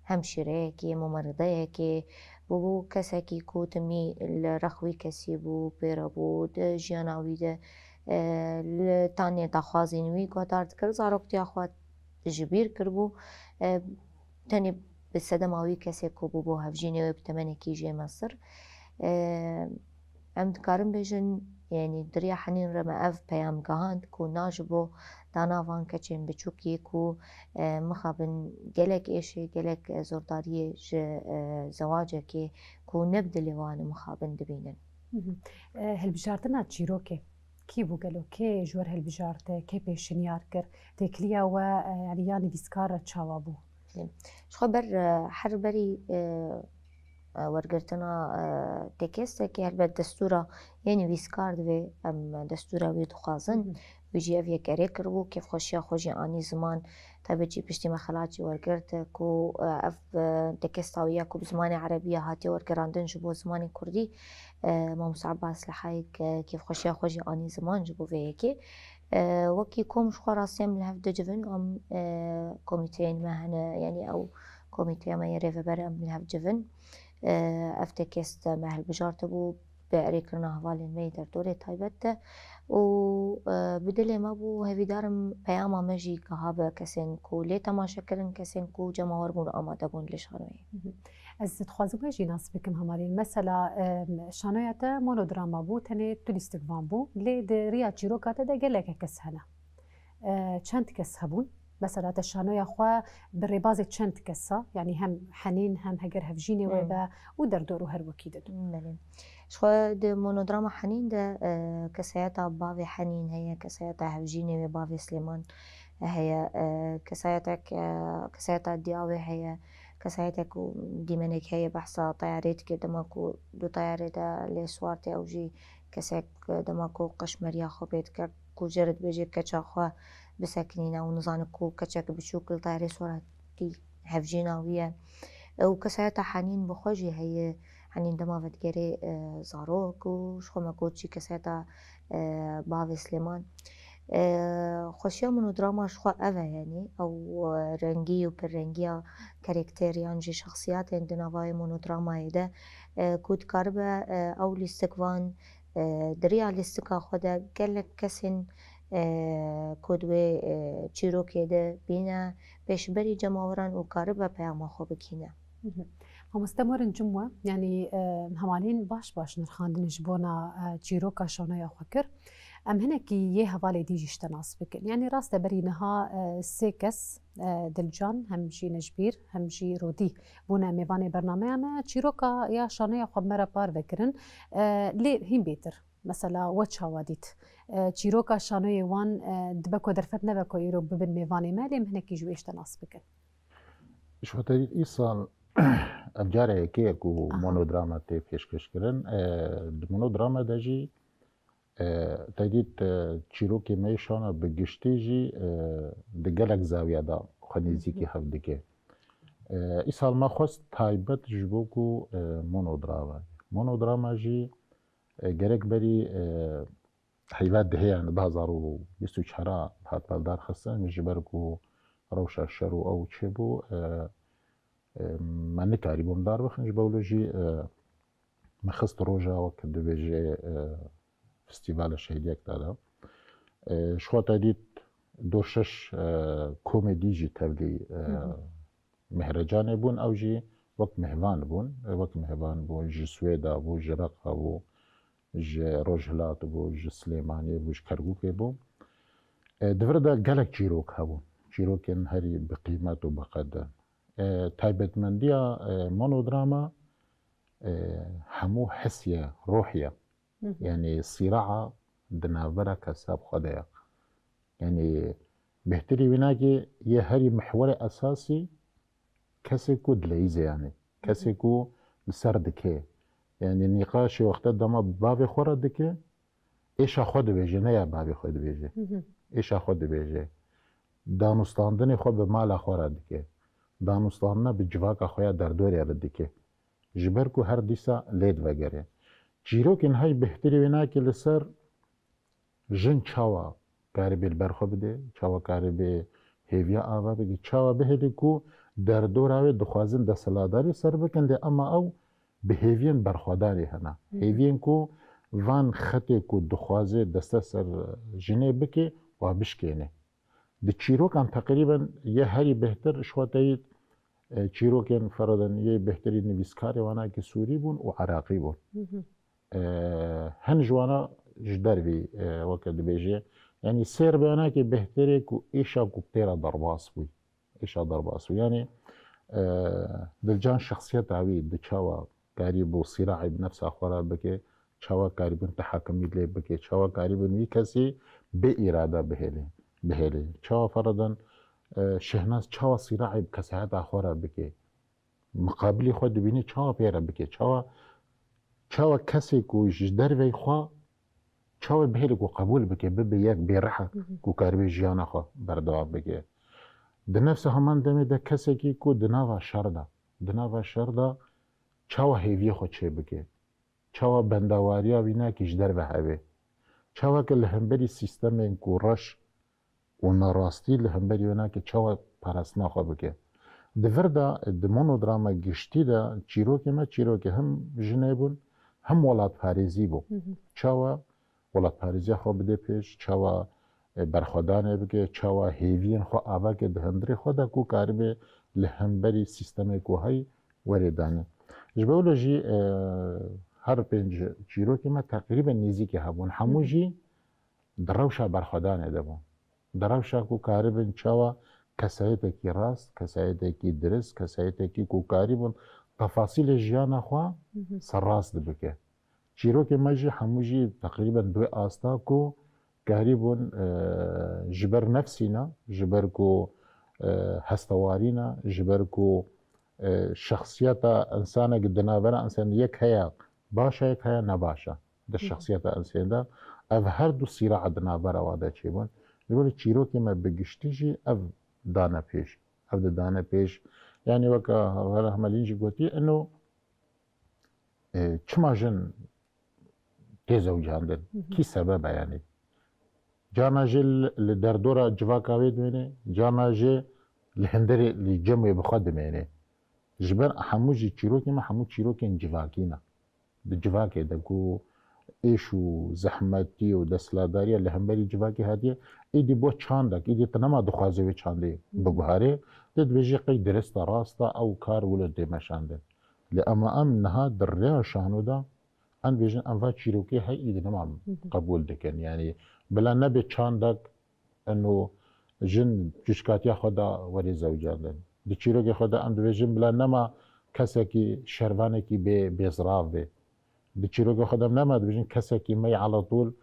hemşîreyekê, mumerideyekê, bûbû kesekî ku timî li rex wî kesî bû, pê re bû, di jiyana wî de, e, li tanê daxwazên wî guhdar dikir, zaroktiya xwe ji bîr kiribû. E, tenê bi sedema wî kesê ku bûbû hevjînê wê bi temenekî jê mestir. E, em dikarin bêjin, yanî di riya Henîn re me ev peyam gihand ku na ji bo dana van keçên biçûk yê ku, e, mixabin gelek êşê, gelek, e, zordariyê ji, e, zewacekê ku ne bi dilê wan e mixabin dibînin. Hı hı. E, hilbijartina çîrokê kî bû gelo? Kê ji we re hilbijart, kê pêşinyar kir? Têkiliya we, e, yanî ya nivîskar re çawa bû? Ji xwe ber, e, her berî, e, e, wergirtina, e, tekestekê helbet destûra yê nivîskar divê, em destûra wî dixwazin. Hı hı. Wî jî ev yek erê kiribû, kêfxweşiya xwe jî anî ziman. Taybet jî piştî me xelat jî wergirt ku, e, ev, e, tekesta wî ya ku bi zimanê erebî ya hatiye wergerandin ji bo zimanê kurdî, e, Mamoste Abbas Lihayîk, e, kêfxweşiya xwe jî anî ziman ji bo vê yekê. E, wekî kom ji xwe rastî em li hev dicivin û em, e, komîteyên me hene, yanî ew komîteya me yê rêveber em li hev civin. E, ev tekest me hilbijartibû bi erêkirina hevalên me yê derdorê taybet de û, e, bi dilê me bû, hevîdar im peyama me jî giha be kesên ku lê temaşe kirin, kesên ku cemawer bûn û amade bûn li şanoyê. Hı hı. Ez dixwazim wê jî nas bikim hemalîn. Mesela, e, şanoya te monodrama bû, tenê tu lîstikvan bû, lê di riya çîroka te de geleke kes hene. E, çend kes hebûn? Mesela te şanoya xwe bi rêbazê çend kesa, yanî hem Henîn hem heger hevjînê wê Hmm. be û derdor û her wekî din. Belê. Ji xwe di monodrama Henîn de, e, kesayeta bavê Henîn heye, kesayeta hevjînê wê bavê Silêman heye, e, kesayetek, e, kesayeta diya wê heye, kesayetek û dîmenek heye behsa teyarê dike, dema ku di teyarê de lê siwar tê ew jî kesek, e, dema ku qeşmeriya xwe pê dikir, ku jê re dibêje keça xwe bisekinîne û nizane ku keçek biçûk li tayarê sorakî hevjîna wî ye. Û kesayeta Henîn bi xwe jî heye, Henîn dema vedigerê, e, zarok û ji xwe me got jî kesayeta, e, bavê Silêman. E, xweşiya monodrama ji xwe ev e, yanî ew, e, rengî û pirrengiya karakter yan jî şexsiyatên di navayê monodramayê de, e, ku dikaribe, e, ew lîstikvan, e, di riya lîstika xwe de gelek kesên, e, ku di wê, e, çîrokê de bîne pêşberî cemaweran û karibe peyama xwe bikîne. Hı hı. Mamoste Morin Cimwe, yanî, e, hemalîn baş baş nirxandin ji bona, e, çîroka şanoya xwe kir. Em hinekî yê hevalê dî jî ji te nas bikin. Yanî rast e berî niha, e, sê kes, e, Dilcan, hem jî Nejbîr, hem jî Rodî bûne mêvanê bernameya me. Çîroka ya şanoya xwe bi me re parve kirin. E, lê hîn bêtir, mesela we çawa dît? E, çîroka şanoyê wan, e, dibe ku derfet nebe ku îro bibin mêvanê me, lê em hinekî ji wê ji te nas bikin. Ji xwe te dît îsal Ev cara yekê ye ku monodrama tê pêşkêşkirin. E, di monodrama de jî, e, te dît, e, çîrokê me yê şana bi giştî jî, e, di gelek zawiya de xwe nêzîkî hev dike. E, îsal me xwest taybet ji bo ku, e, monodrama. Monodrama jî, e, gerek berî, e, heyva dihê, yani du hazar û bîst û çar hat beldar xistin, ji ber ku rewşa şer û ew çêbû, e, e, me nikarîbûn dar bixin, ji bo wilo jî, e, me xist roja wek dibêje, e, festîvala şehîdiyek de de. E, ji xwe te dît du şeş, e, komedî jî tevlî, e, Mehrecanê bûn, ew jî wek mêvan bûn, wek mêvan bû, ji Swêda bû, ji Reqa bû, ji Rojhilat bû, ji Silêmaniyê bû, ji Kergûkê bû. E, di vir de gelek çîrok hebûn. Çîrokên herî bi qîmet û bi qedir. E, taybetmendiya, e, monodrama, e, hemû hisiye, ruhiye. Hı hı. Yani sîraa di navbera kesa bi xwe de ye. Yani bêhtirî wî nake yê herî mihwerê esasî kesê ku dileyîze, yani kesê ku li ser dike. Yani nîqaşê wexta dema bi bavê xwe re dike, êşa xwe dibêje, ne ya bavê xwe dibêje. Hı hı. Êşa xwe dibêje. Danûstandinê xwe bi mala xwe re dike. Danûstandina bi civaka xwe ya derdorê re dike. Ji ber ku her dîsa lê divegere. Çîrokên hay bêhtirî wê nake li ser jin çawa karibê li ber xwe bide, çawa karibê hêviya ava bike, çawa bihêle ku derdora wê dixwazin desthilatdarî ser bikin, lê ema ew bi hêviyên berxwedanê hene. Hı hı. Hêviyên ku van xetê ku dixwaze deste ser jinê bike, wa bişkêne. Di çîrokan teqrîben yê herî bêhtir ji xwe te yî, e, çîrokên feredan yê bêhtirî nivîskarê wanakî sûrî bûn û iraqî bûn. Hı hı. E, hin ji wana ji dervî, e, weke dibêje, yanî sêr bêyanakê bêhtirê ku êşa ku tê re derbas bû. Êşa derbas bû. Yanî, e, Dilcan şexsiyeta wî di çawa karî bû sîraê bi nefsa xwe re bike, çawa karîbûn tehakimî lê bike, çawa karîbûn wî kesî bê îrade bihêlê, bihêlê. Çawa feredan, e, Şehnaz çawa sîraê bi kesayeta xwe re bike, miqabilê xwe dibînî çawa pê re bike, çawa, çawa kesê ku ji dervey xwe çawa bihêle ku qebûl bike, bibe yek bêrihe Hı hı. ku karibê jiyana xwe berdewam bike. Di nefsa heman demê de kesekî ku di nava şer de, di nava şer de çawa hêviyê xwe çê bike, çawa bendawariya wî nake ji derve hebe, çawa ke li hemberî sîstemên ku reş û nerastî li hemberî wê nake çawa parastina xwe bike. Di vir de, di monodrama giştî de çîrokê me, çîrokê him jinê bûn, him welatparêzî bû. Hı hı. Çawa welatparêziya xwe bide pêş, çawa, e, berxwedanê bike, çawa hêviyên xwe ava ke di hundirê xwe de ku karibe li hemberî sîstemê ku heyî werê danî. Ji bo wilo jî, e, her pênc çîrokê me teqrîben nêzîkê hebûn. Hemû Hı hı. jî di rewşa berxwedanê de bûn. Di rewşa ku karibin çawa kesayetekî rast, kesayetekî dirist, kesayetekî ku karibûn tefasîlê jiyana xwe Hı hı. serrast dibike. Çîrokê me jî hemû jî teqrîben di wê asta ku karîbûn, e, ji ber nefsî ne, ji ber ku, e, hestewarî ne, ji ber ku, e, şexsiyeta însanek di navbera însan yek heye baş e, yek heye ne baş e. Di Hı hı. şexsiyeta însanê de ev her du sîraa di navbera wa de çêbûn. Ji bo çîrokê me bi giştî jî ev dane pêş. Ev didane pêş. Yanî weke Heval Hemelîn jî gotî, ino, e, çima jin tê zewcandin? Hı hı. Kî sebeb e yanî? Carna jê li, li derdora civaka wê dimêne, carna jê li hundirê, li cem wê bi xwe dimêne. Ji ber hemû jî çîrokên me hemû çîrokên civakî ne. Di civakê de ku êş û zehmetî û desthilatdariya li hemberî civakê hatiye, êdî bo çandek, êdî tu nema dixwazê wê çandê Hı hı. biguherê, tu dibêjî qey dirist e, rast e, ew kar wilo tê meşandin. Lê ema em niha di rêya şano de, em dibêjin em va çîrokê hey êdî nema Hı hı. qebûl dikin. Yanî bila nebe çandek eno jin cûçkatiya xwe de werê zewcandin. Di çîrokê xwe de em dibêjin bila nema kesekî şervanekî bê, bêzirav bê. Di çîrokê xwe de nema dibêjin kesekî me yê eletûl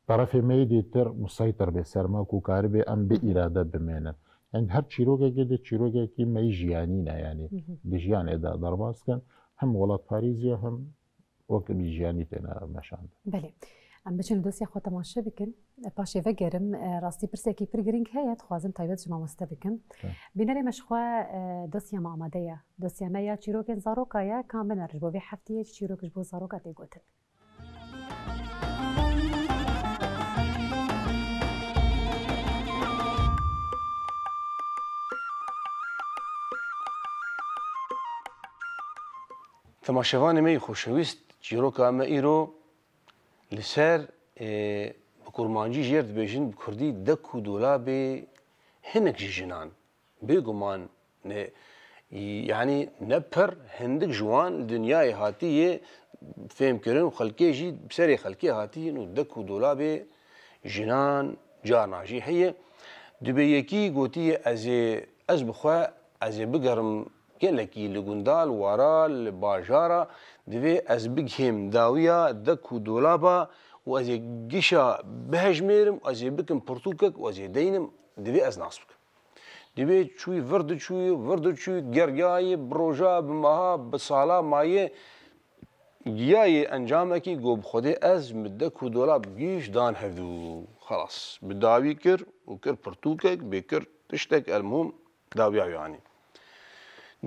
terefê me yê dîtir museytir bê ser me ku karibê em bê îrade bimênin. Yani her çîrokekê de çîrokekî me yî jiyanî ne, yani di jiyanê de derbas kin, hem welatparêziya hem wek bi jiyanî têne meşandin. Belê. Em biçin dosya xwe temaşe bikin. Paşê vegerim, e, rastî pirsekî pir girîng heye, dixwazim taybet ji mamoste bikim. Tamam. Bînerê me ji xwe, e, dosya me amade ye. Dosya me ya çîrokên zaroka ye, ka binêre ji bo vê heftiyê çîrok ji bo zaroka tê gotin. Temaşevanê me yê xoşewîst, çîroka me îro li ser, ê, bi kurmancî jêr dibêjin, bi kurdî dek û dolabê hinek ji jinan. Bêguman ne, yanî ne pir, hindik ji wan li dinyayê hatiye fêhmkirin û xelkê jî bi serê xelkê hatiye û dek û dolabê jinan carna jî heye. Dibê yekî gotiye, ez ê, ez bi xwe, ez ê bigerim gelekî li gunda, li wara, li bajara, divê ez bigihêm dawiya dek û dolaba û ez ê gişa bihejmêrim, ez ê bikim pirtûkek û ez ê deynim, divê ez nas bikim. Divê çûyî vir diçûyî, vir diçûyî, geriyayê, bi roja, bi meha, bi sala mayê, giyayê encamekî, got, bi Xwedê ez min dek û dolab giş dan hevdû. Xelas. Bi dawî kir û kir pirtûkek, bê kir tiştek, elmuhim dawiya wî anî.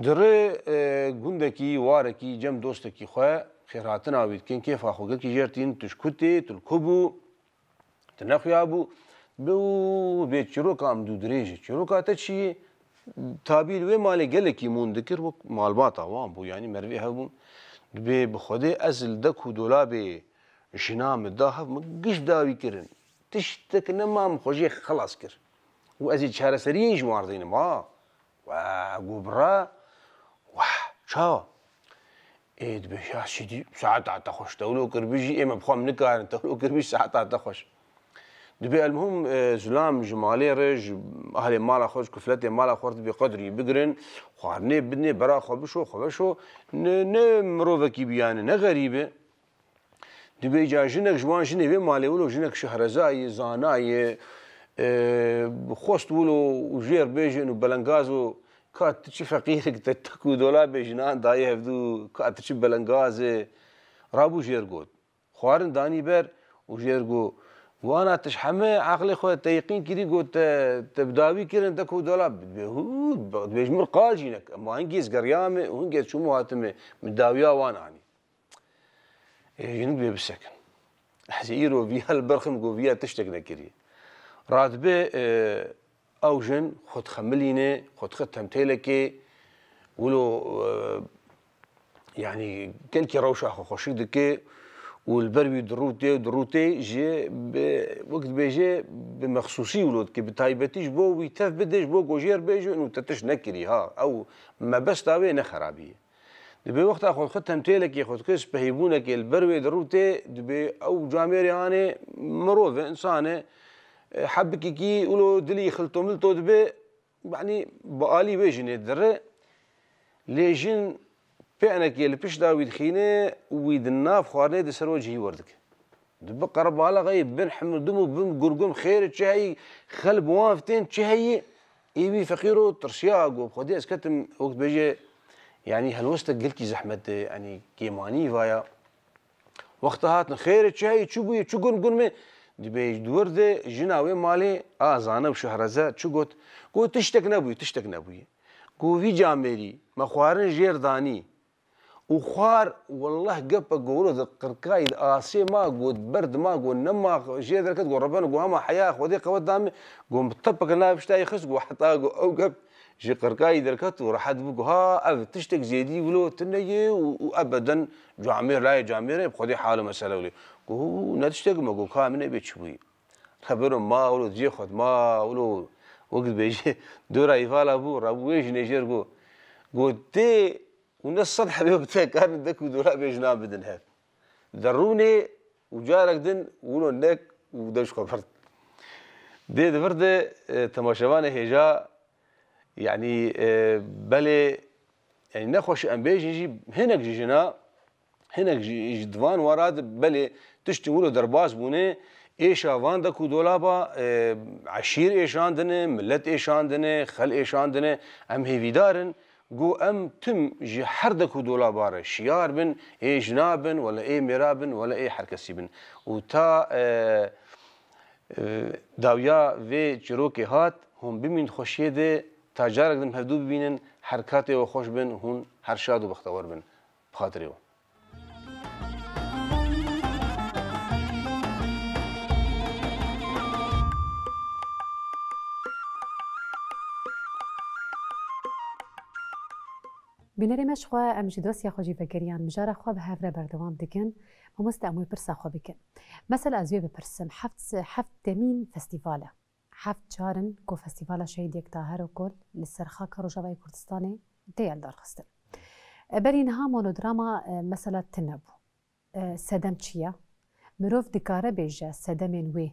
Di rê, e, gundekî, warekî, cem dostekî xwe xêrhatina wî dikin, kêfa xwe gelkî jêr tîn, tu ji ku tê, tu li ku bû? Tu nexuyabû, bê û bê çîroka em dû dirêj e. Çîroka te çi ye? Tabî li wê malê gelekî mûn dikir, wek malbata wan bû, yanî merivê hev bûn. Dibê bi Xwedê ez li dek û dolabê jina min da hev, min giş dawî kirin. Tiştek nema min xwe jê xelas kir. Û ez ê çareseriyê ji wan re dînim, ha. We got bira, weh, çawa? Ê, dibêje, ya Sîdî, saeta te xweş, tewlo kir bijî, ê me bi xwe em nikarin, tewlo kir bijî, saeta te xweş. Dibê elmuhim, e, zilam ji malê re, ji ahlê mala xwe, ji kufletê mala xwe re dibê qedrî bigirin, xwarinê bidinê, bera xwe bişo, xwe veşo, ne, ne mirovekî bî yani, ne xerîb e. Dibê ca jinek ji wan jinê vê malê wilo jinek şehreza ye, zana ye, e, xwest wilo û jêr bêjin û belengaz û ka tu çi feqîrek te tek û dolabê jinan dayê hevdû, ka tu çi belengaz e. Rabû jêr got. Xwarin danî ber û jêr got. Wana tu ji heme aqlê xwe te yeqîn kirî got te, te bi dawî kirin tek û dolab. Dibê hû, dibê ji mir qal jînek. Ema hingê ez geriyame û hingê ez çûmo hatime. Min dawiya wan anî. Ê, jinik bê bisekin. Ez ê îro viya li ber xim, got viya tiştek nekiriye. Radibe, e, ew jin xwe dixemilîne, xwe dixe temtêlekê, wilo, e, yanî gelkî rewşa xwe xweşik dike û li ber wî dirûtê û dirûtê jê bi, wek dibêje, bi mexsûsî wilo dike, bi taybetî ji bo wî tev bide, ji bo ku jêr bêje û te tişt nekirî, ha. Ew mebesta wê ne xerabî ye. Dibê wexta xwe dixwe temtêlekê, xwe dixwe spehîbûnekê li ber wê dirûtê, dibê ew camêrê anê mirov e, insan e, e, hebikekî wilo dilî xilto milto dibe, yanî bi alî wê jinê dire. Lê jin pênekê li pişta wî dixîne û wî di nav xwarinê di ser we cihî werdike. Dibe qerebalaxeyê bin himildim û bin gurgum, xêr çi heyî, xel bi wan fitên çi heyî, ê wî feqîro tirsiya, got, Xwedê ez ketim, wek dibêje, yanî helwestek gelkî zehmet e, yanî kêmanî vaya. Wexta hatin, xêr çi heyî, çi bûye, çi gun gun me? Dibê di wir de jina wê malê, a zane û şehreze çi got? Got, tiştek nebûye, tiştek nebûye. Got, vî camêrî me xwarin jêr danî. Û xwar, wellah, gepe govro di qirkayî, di asê ma got, ber di ma got, nema jê derket, got, Rebeno, got, hema heya Xwedê qewet da min, got, min tepeke nav piştayî xist, got, heta got, ew gep ji qirkayî derket û rehet bû, got, ha, ev tiştek zêdî wilo tune ye û, û ebeden camêr layê camêr e, bi Xwedê hal û mesele wilo. Got, hû, ne tiştek me, got, ka min ê bê çi bûyî? Rebeno ma wilo cê xwe, ma wilo, wek dibêje, dora îvala bû, rabû wê jinê jêr got, got, tê û ne sed hebê bi te karin dek û dolabê jinan bidin hev. Derûnê û carek din wilo nek û dev ji xwe bird. Dê di vir de, e, temaşevanê hêja, yanî, e, belê, yanî nexweş em bêjin jî hinek ji jina, hinek ji, ji di van wara de belê tiştên wilo derbas bûne, Êşa van dek û dolaba, e, eşîr êşandine, millet êşandine, xel êşandine. Em hêvîdar in ku em tim ji her dek û dolaba re şiyar bin, ê jina bin, wele ê mêra bin, wele ê her kesî bin. Û ta, e, e, dawiya vê çîrokê hat, hûn bimîn xweşiyê de, ta carek din hevdû bibînin, her katê we xweş bin, hûn her şad û bextewar bin. Bi xatirê we. Bînerê me ji xwe, em ji dosya xwe jî vegeriyan, mijara xwe bi hev re berdewam dikin. Mamoste, em wê pirsa xwe bikin. Mesela ez wê bipirsim, heft, heft demîn festîval e. Heft car in ku Festîvala Şehîd Yektaher Okol li ser xaka Rojavayê Kurdistanê tê eldarxistin. E, berî niha monodrama, e, mesela tune bû. E, sedem çi ye? Mirov dikare bêje sedemên wê,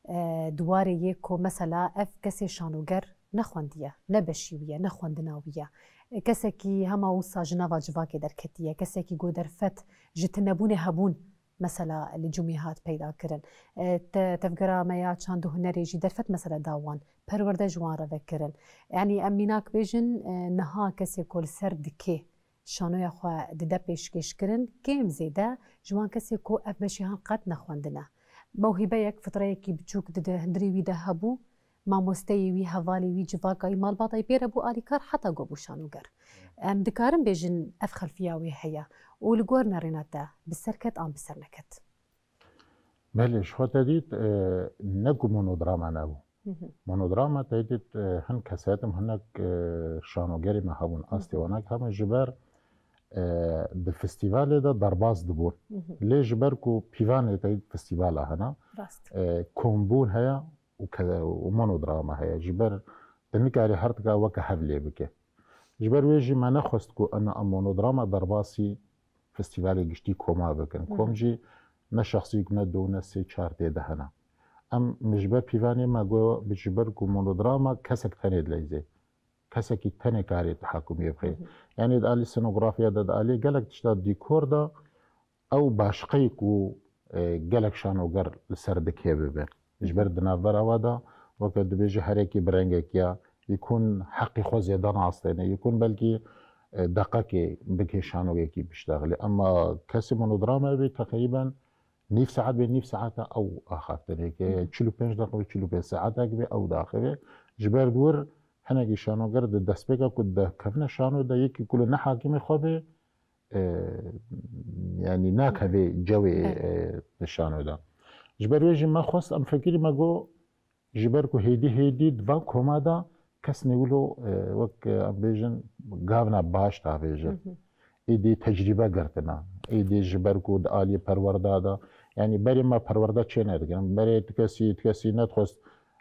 e, di warê yê ku mesela ev kesê şanoger nexwendiye, ne beşî wî ye, ne xwendina wî ye. E, kesekî hema wisa ji nava civakê derketiye, kesekî ku derfet ji tunebûnê hebûn, mesela li cumî hat peyda kirin. E, te-, tevgera me ya çand û hunerê jî derfet mesela da wan, perwerde ji wan re vekirin. Yanî em mînak bêjin, e, niha kesê ku li ser dikê şanoya xwe dide pêşkêşkirin, kêm zêde ji wan kesê ku ev beşê han qet nexwendine. Mewhîbeyek, fitreyekî biçûk di, di hundirê wî de hebû, mamosteyê wî, hevalê wî, civaka wî, malbata wî pê re bû alîkar heta ku bû şanoger. Em dikarin bêjin ev xelfiya wê heye û li gor nerêna te bi ser ket an bi ser neket? Belê, ji xwe te dît, e, ne ku monodrama nebû. Hı hı. Monodrama te dît, e, hin kesayet im, hinek, e, şanogerê me hebûn, astê wanek hebûn, ji ber, e, di festîvalê de derbas dibûn. Hı hı. Lê ji ber ku pîvanê te dît festîvala hene, rast, e, kombûn heye û ke-, û monodrama heye. Ji ber tu nikarî her tika weke hev lê bike. Ji ber wê jî me nexwest ku ena em monodrama derbasî festîvalê giştî koma bikin. Hı hı. Kom jî ne şexsîk, ne do, ne sê, çar tê de hene. Em, min ji ber pîvanê me got, bi ji ber ku monodrama kesek tenê dileyzê. Kesekî tenê karê tehakumiyê bixê. Hı hı. Yanî di alî senografiya de, di alî gelek tişta dîkor de, ew başqeyî ku, e, gelek şanoger li ser dikê bibin. Ji ber di navbera we de, weke dibêje herekî bi rengekî ya, yekûn heqî xwe zêde nastêne, yekûn belkî, e, deqekê bikê şanogekî biştexilê. Ema kesê monodrama bê teqrîben nîv saet bê, nîv saeta ew axaftinê ke, hı hı, çil û pênc deqe bê, çil û pênc saetek bê, ew daxivê. Ji ber di wir hinekî şanoger di destpêka ku dikevine şano de yekî ku li ne hakimê xwe bê, e, yanî nakeve cewê, belê, e, nişano de. Ji ber wê jî me xwest, em fikirî me got, ji ber ku hêdî hêdî di van koma de kes newilo, e, wek, e, em bêjin, gavna baş davêje. Hı hı. Êdî tecrîbe girtina. Êdî ji ber ku di aliyê perwerda de, yanî berê me perwerda çê nedikin. Berê ti kesî, ti kesî nedixwest,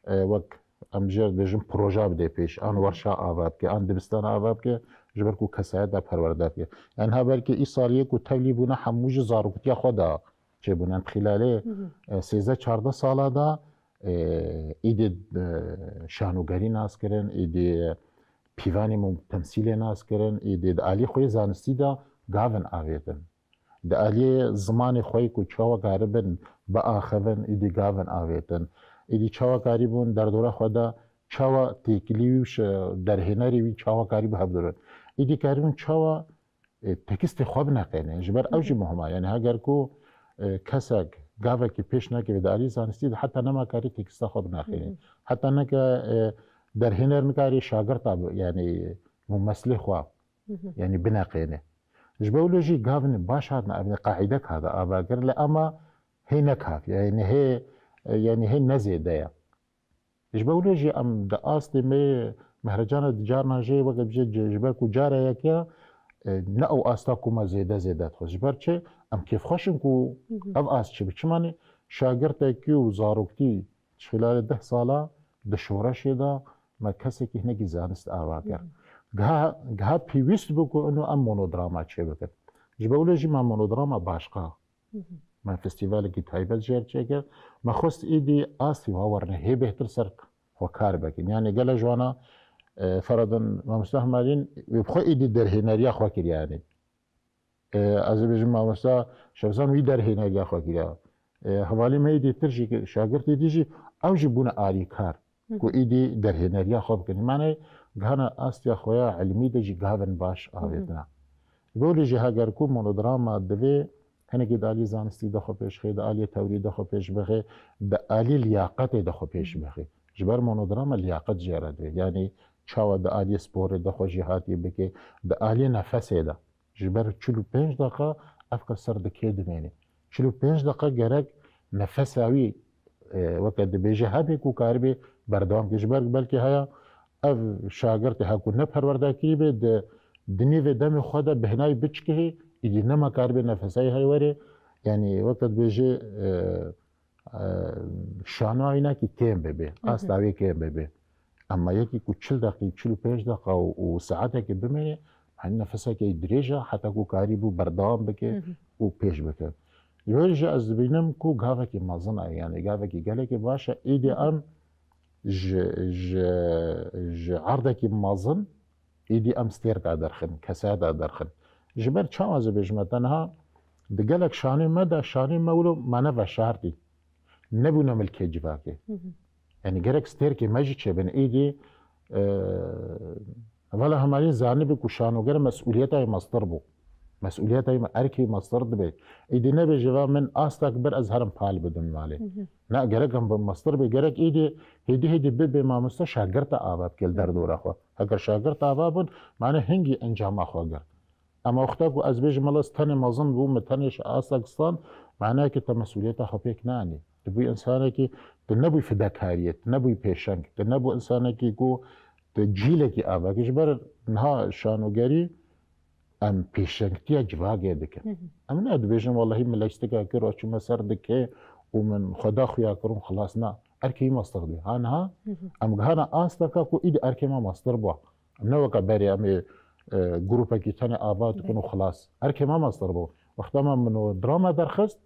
e, wek em jê re dibêjin proje bidê pêş, an werşa ava bike, an dibistan ava bike, ji ber ku kesayeta perwerde bike. Yanî ha belkî îsal yê ku tevlî bûne hemû ji zaroktiya xwe de çêbûne. Em xîlalê, hı hı, e, sêzdeh çardeh sala de, e, îdî, e, şanogerî nas kirin, îdî pîvanê min temsîlê nas kirin, îdî di alî xwe yê zanistî de gavin avêtin. Di aliyê zimanê xwe yê ku çawa karibin biaxivin, îdî gavin avêtin. Îdî çawa karîbûn derdora xwe de çawa têkilî wî û şi-, derhênerê wî çawa karîbû hevdurin. Îdî karîbûn çawa, e, tekstê xwe bineqêne. Ji ber ew jî muhim e. Yanî heger ku, e, kesek gavekî pêş nekeve di alî zanistî de heta nema karî teksta xwe bineqêne. Hı hı. Heta neke, e, derhêner nikarî şagirta bi-, yanî mumeslê xwe, hı hı, yanî bineqêne. Ji ber wilo jî gavin baş hatine, evne qaîdek hate ava kir, lê ema hê nekafiye, yanî hê, yanî hê ne zêde ye. Ji ber wilo jî em di astê me Mehrecana di carna jê weke bije ji, ji ber ku cara yek ya, e, ne ew asta ku me zêde zêde dixwest. Ji ber çi? Em kêfxweş in ku, hı hı, ev ast çi bi çimanê şagirtekî û zaroktî Ji xîlalê deh sala di şoreşê de me kesekî hinekî zanist ava kir. Hı hı. Giha, giha pêwîst bû ku ino em monodrama çêbikin. Ji ber wilo jî me monodrama başqa, hı hı, me festîvalekî taybet jê re çêkir. Me xwest êdî astî wa werine hê bêhtir ser xwe kar bikin. Yanî gelek ji wana, e, feradin Mamoste Hemedîn wê bi xwe êdî derhêneriya xwe kir yanî. E, ez ê bêjim mamosta Şevzan wî derhêneriya xwe kiriya. E, hevalê me yê dîtir jî, şagirtê dî jî, ew jî bûne alîkar. Ku îdî derhêneriya xwe bikin. Mane gihana astiya xwe ya ilmî de jî gavên baş avêtina. Ji bo lê jî heger ku monodrama divê hinekî di alî zanistî de xwe pêş xê, di alî tewrî de xwe pêş bixê, di alî liyaqetê de xwe pêş bixê. Ji ber monodrama liyaqet jê re divê. Yanî çawa di alî sporê de xwe jêhatî bike, di alî nefesê de. Ji ber çil û pênc deqa ev qe ser di kê dimêne. Çil û pênc deqa gerek nefesa wî, e, weke dibêje hebê ku karibê berdewam ke. Ji ber belkî heya ev şagirtê heku ne perwerde kirî bê, di, di nîvê demê xwe de bihnayî biçkihê, îdî nema karibê nefesa wî hey werê. Yanî weke dibêje, e, e, şanoyî nekî kêm bibe, asta wê kêm bibe. Ema yekî ku çil deqî, çil û pênc deqa û, û saetekê bimêne, hani nefesekê dirêj e, heta ku karî bû berdewam bike û pêş bike. Ji ber jî ez dibînim ku gavekî mezin e, yani gavekî gelekî baş e. Êdî em ji, ji, ji erdekî mezin, êdî em stêrka derxin, keseta derxin. Ji ber çawa ez bêjime te niha, di gelek şanê me de, şanê me wilo me ne veşartî. Nebûne milkê civakê. Yanî gerek stêrkê me jî çêbin. Êdî, e, vala hemalî zanibî ku şanogere mesûliyeta wê mestir bû. Mesûliyeta wê me, erkê wê mestir dibe. Êdî nebêje va min astak bir ez herim pal bidim malê. Na, gerek em bi mestir bê, gerek êdî hêdî hêdî bibê mamoste şagirta ava bike li derdora xwe. Heger şagirt ava bûn, mane hingî encama xwe girt. Ema wexta ku ez bêjim, "Mela ez tenê mezin bûm, min tenê ji asta gistan", manayekî te mesûliyeta xwe pêk nanî. Tu bûyî insanekî, tu nebûyî fidekariyê, tu nebûyî pêşeng, tu nebû insanekî ku tu cîlekî avakî. Ji ber niha şanogerî em pêşengtiya civakê dikin. Em ne dibêjin, "Wellahî min leystiga kir, çûme ser dikê û min xwe da xuya kir û xilas." Na, erkê wî mestir dibe. Ha niha em gihana asteka ku îdî erkê me mestir bû. Em ne weke berê em ê, e, grûpekî tenê ava dikin û xilas. Erkê me mestir bû. Wexta me monodrama derxist,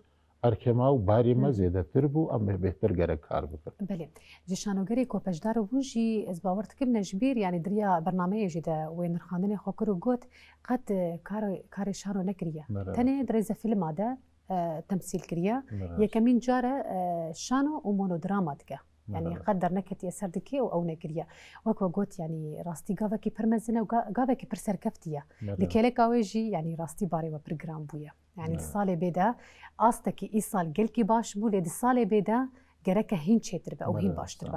erkê me û barê me zêdetir bû, em ê bêhtir gerek kar bikin. Belê. Ji şanogerê ku beşdar bûn jî ez bawer dikim ne ji bîr, yanî di riya bernameyê jî de wê nirxandinê xwe kir û got, qet, e, kar, karê şano nekiriye. Tenê di rêzefîlma de e, temsîl kiriye. Yekemîn car e, e, şano û monodrama dike. Yanî qet derneketiye ser dikê û ew nekiriye. Wek we got, yanî rastî gavekî pir mezin e û ga-, gavekî pir serkeftî ye. Li kêleka wê jî, yanî rastî barê we pir giran bûye. Yanî di salê bê de astekî îsal gelkî baş bû, lê di salê bê de gereke hîn çêtir be û hîn baştir be.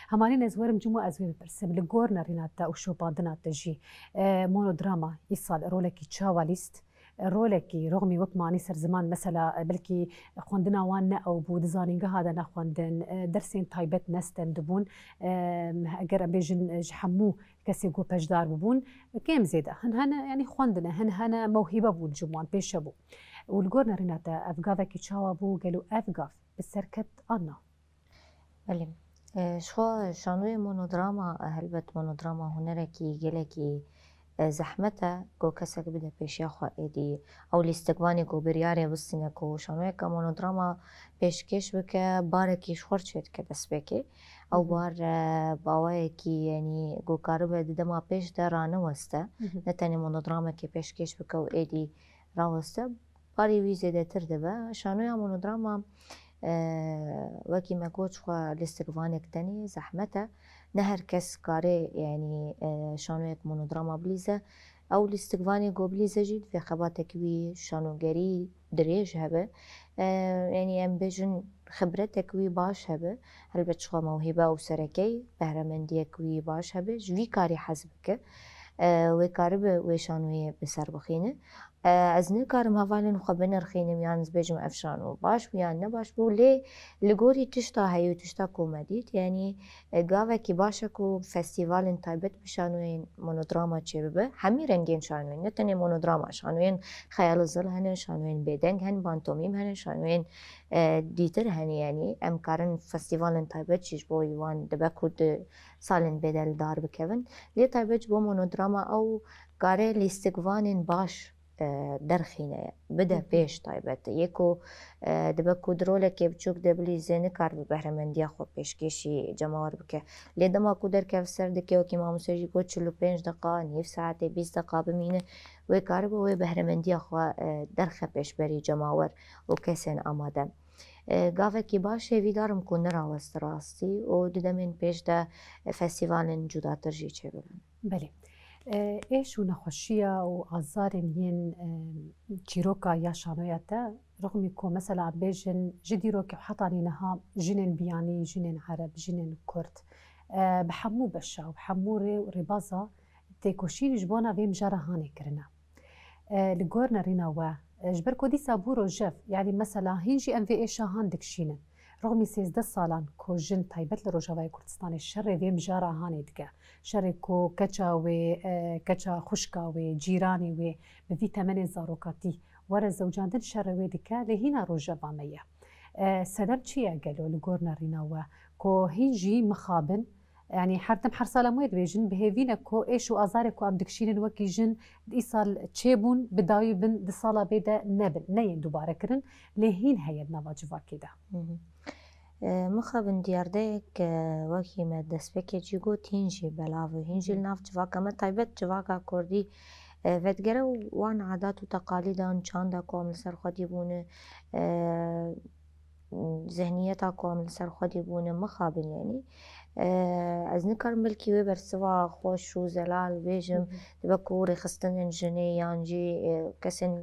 Hemanîn ez werim cimo ez wê bipirsim. Li gor nerîna te û şopandina te jî, e, monodrama îsal rolekî çawa lîst? Rolekî roxmî wek manî ser ziman, mesela, e, belkî xwendina wan ne ew bû, di zanîngeha de nexwendin, e, dersên taybet nestendibûn. E, eger em bêjin, e, ji hemû kesê ku beşdar bûbûn, kêm zêde. Hin hene, yanî xwendine, hin hene mewhîbe bûn ji wan pêşe bû. Û li gor nerîna te ev gavekî çawa bû, gelo ev gav bi ser ket an na? Belê. E, ji xwe şanoyê monodrama, e, helbet monodrama hunerekî gelekî, e, zehmet e ku kesek bide pêşiya xwe êdî. Ew lîstikvanê ku biryarê bistîne ku şanoyeke monodrama pêşkêş bike, barekî ji xwe re çêdike destpêkê. Ew bar, e, baweyekî, yanî ku karibe di dema pêş de raneweste. Ne tenê monodramekê pêşkêş bike û êdî raweste. Parî wî zêdetir dibe. Şanoya monodrama, e, wekî me got, ji xwe lîstikvanek tenê zehmet e. Ne her kes kare, yanî, e, şanoyek monodrama bilîze. Ew lîstikvanê ku bilîze jî divê xebatek wî şanogerî dirêj hebe. E, yanî em bêjin xibretek wî baş hebe. Helbet ji xwe mewhîbe ew serekey, behremendiyek wî baş hebe. Ji vî karî hez bike. E, wê karibe wê şanoyê bi ser bixîne. E, ez nikarim hevalên xwe binirxînim, yan ez bêjim ev şano baş bû yan ne baş bû, lê li gorî tişta heyî û tişta ku me dît, yanî, e, gavekî baş e ku festîvalên taybet bi şanoyên monodrama çêbibe. Hemî rengên şanoyên, ne tenê monodrama, şanoyên xeyalî zil hene, şanoyên bêdeng hene, pantomîm hene, şanoyên, e, dîtir hene, yanî em karin festîvalên taybet jî ji bo wan dibe ku di salên bê de li dar bikevin. Lê taybet ji bo monodrama ew kare lîstikvanên baş, e, derxîne, bide pêş taybet. Yê ku, e, dibe ku di rolekê biçûk de bilîze, nikaribe behremendiya xwe pêşkêşî cemawer bike. Lê dema ku derkeve ser dikê, wekî mamoste jî got, çil û pênc deqa, nîv saetê, bîst deqa bimîne, wê karibe wê behremendiya xwe, e, derxe pêşberî cemawer û kesên amade. E, gavekî baş hêvîdar im ku nerawest rastî û di demên pêş de, e, festîvalên cudatir jî çêbibin. Belê. E, êş û nexweşiya û azarên yên, e, çîroka ya şanoya te, rixmî ku mesela bêjin ji dîrokê û hetanî niha jinên biyanî, jinên ereb, jinên kurd, e, bi hemû beşa û bi hemû rê û rêbaza têkoşîn ji bona vê mijara hanê kirine. E, li gor nerîna we, e, ji ber ku dîsa bû rojev, yanî mesela hîn jî em vê êşa han dikişînin. Rixmî sêzdeh salan ku jin taybet li Rojavayê Kurdistanê şerê vê mijara hanê dike. Şerê ku keça wê, e, keça xwişka wê, cîranê wê bi vî temenê zarokatî were zewcandin şerê wê dike, lê hîna rojeva me ye. E, sedem çi ye gelo li gor nerîna we ku hîn jî mixabin, yanî her tim her sala me dibêjin, bi hêvî ne ku êş û azarê ku em dikişînin wekî jin di îsal çêbûn, bi dawî bin, di sala bê de nebin, neyên dubare kirin, lê hîn heye di nava civakê de. Hı hı. E, mixabin diyardeyek, e, wekî me destpêkê jî got, hîn jî belav e, hîn jî Hı hı. li nav civaka me, taybet civaka kurdî, e, vedigere û wan adat û teqalîdan, çanda ku em li ser xwedî bûne, e, zihniyeta ku em li ser xwedî bûne mixabin, yanî, e, ez nikarim belkî wê bersiva xweş û zelal bêjim, Hı hı. dibe ku rêxistinên jinê yan jî, e, kesên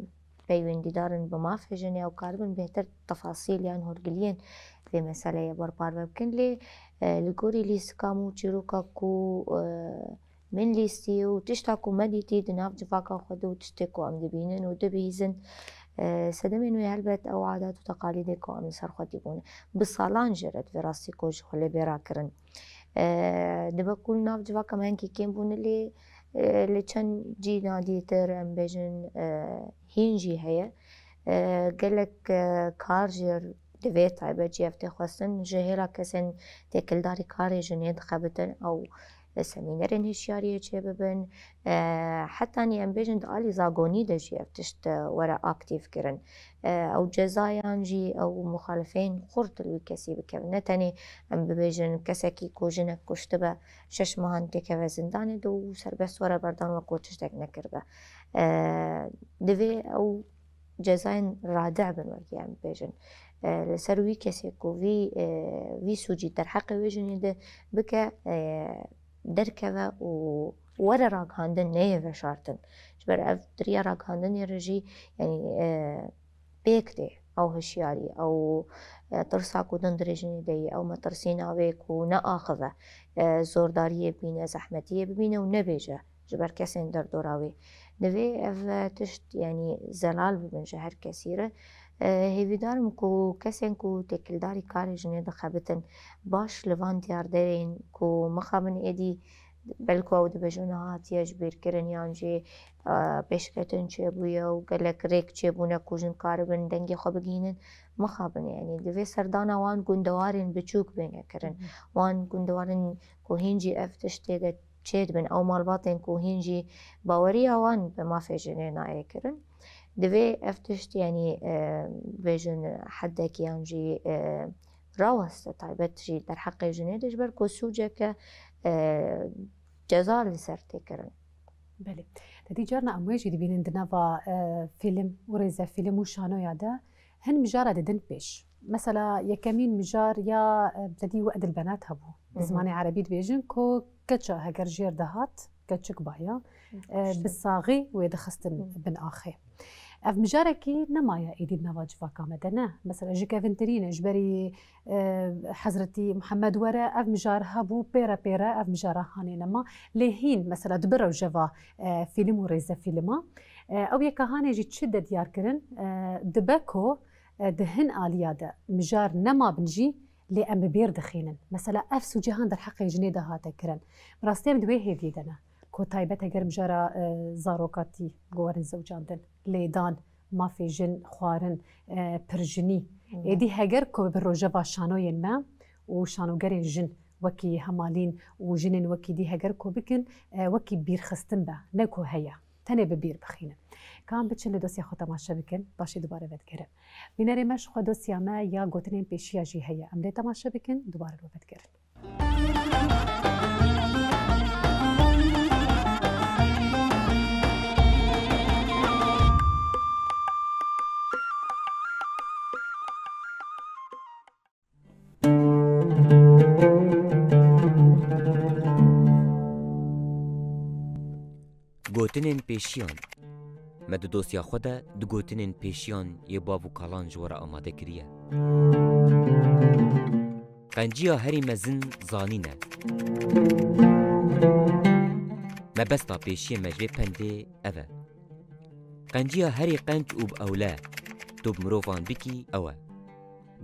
peywendîdar in bi mafê jinê ew karibin bêhtir tefasîl yan hûrgiliyên vê meseleyê ber parve bikin. Lê, e, li gorî lîstika min û çîroka ku, e, min lîstî û tişta ku me dîtî di nav civaka xwe de û tiştê ku em dibînin û dibihîzin, e, sedemên wê helbet ew adat û teqalîdê ku em li ser xwe dîbûne. Bi salan jê re divê rastî ku ji xwe lê bê rakirin. E, dibe ku li nav civaka me hinkî kêm bûne lê, e, li çend cîna dîtir em bêjin, e, hîn jî heye. E, gelek, e, kar jê divê taybet jî ev tê xwestin ji hêla kesên têkildarî karê jinê dixebitin ew semînerên hişyariyê çêbibin. E, hetanî em bêjin di alî zagonî de jî ev tişt, e, were aktîf kirin. E, ew cezayan jî ew muxalifeyên xurt li wî kesî bikevin. Ne tenê em bibêjin kesekî ku jinek kuştibe şeş mehan têkeve zindanê de û serbest were berdan wek ku tiştek nekiribe. E, divê ew cezayên radih bin wekî em bibêjin. E, li ser wî kesê ku vî, e, vî sûcî derheqê wê jinê de bike, e, derkeve û were ragihandin, neyê veşartin. Ji ber ev di riya ragihandinê re jî, yanî, e, pêk tê ew hişyarî, ew, e, tirsa ku dindirê jinê de ye, ew metirsîna wê ku neaxive, e, zordariyê bibîne, zehmetiyê bibîne û nebêje ji ber kesên derdora wê. Divê ev, e, tişt, yanî zelal bibin ji her kesî re. E, hêvîdar im ku kesên ku têkildarî karê jinê dixebitin baş li van diyarderên ku mixabin êdî belku ew dibêjin niha hatiye ji bîr kirin yan jî, e, pêşketin çêbûye û gelek rêk çêbûne ku jin karibin dengê xwe bigihînin, mixabin, yanî divê serdana wan gundewarên biçûk bêne kirin. Hı hı. Wan gundewarên ku hîn jî ev tişt tê de çêdibin, ew malbatên ku hîn jî baweriya wan bi mafê jinê nayê kirin. Divê ev tişt, yanî, e, bêjin hedekî yan jî, e, raweste taybet jî derheqê jinê de, ji ber ku sûceke, e, ceza li ser tê kirin. Belê. Te dî carna em wê jî dibînin di nava, e, fîlm û rêzefîlm û şanoya de hin mijara didin pêş. Mesela yekemîn mijar ya, e, te dî We'd el Benat hebû. Bi Hı hı. zimanê erebî dibêjin ku keça heger jêr dihat, keçik baya, Hı, e, işte. bi saxî wê dixistin Hı. bin axê. Ev mijarekî nemaye êdî di nava civaka me de, ne? Mesela ji kevintirîn e, ji berî, e, Hezretî Muhammed were ev mijar hebû, pê re pê re ev mijara hanê nema. Lê hîn, mesela, dibe rewşeva, e, fîlm û rêzefîlma. E, ew yeka hanê jî çi de diyar kirin? E, dibe ku, e, di hin aliya de mijar nemabin jî, lê em bi bîr dixînin. Mesela, ev sûcê han derheqê jinê de hate kirin. Bi rastî em di wê hêviyê de ne. Ku taybet heger mijara, e, zarokatî, ku werin zewcandin, lêdan, mafê jin, xwarin, e, pirjinî. Hmm. Êdî heger ku bi rojeva şanoyên me û şanogerên jin wekî Hemalîn û jinên wekî dî heger ku bikin, e, wekî bîrxistin be, ne ku heye. Tenê bi bîr bixînin. Ka em biçin li dosya xwe temaşe bikin, paşê dubare vedigerin. Bînerê me ji xwe dosya me ya gotinên pêşiya jî heye. Em lê temaşe bikin, dubare li we vedigerin. Gotinên pêşiyan. Me di dosya xwe de di gotinên pêşiyan yê bav û kalan ji we re amade kiriye. Qenciya herî mezin zanîn e. Mebesta pêşiyê me ji vê pendê ev e. Qenciya herî qenc û bi ewle tu bi mirovan bikî ew e.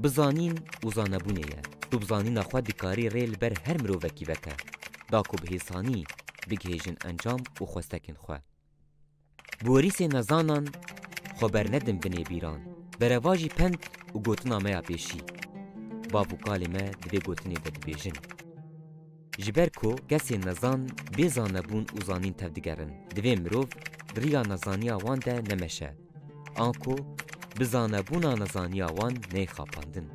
Bi zanîn û zanebûnê ye. Tu bi zanîna xwe dikarî rê li ber her mirovekî veke, da ku bi hêsanî bigihêjin encam û xwestekên xwe. Bi werîsê nezanan xwe bernedin binê bîran. Berevajî pend û gotina me ya pêşî. Bav û kalê me di vê gotinê de dibêjin. Ji ber ku kesên nezan bê zanebûn û zanîn tevdigerin, divê mirov di riya nezaniya wan de nemeşe. Anku bi zanebûna nezaniya wan neyê xapandin.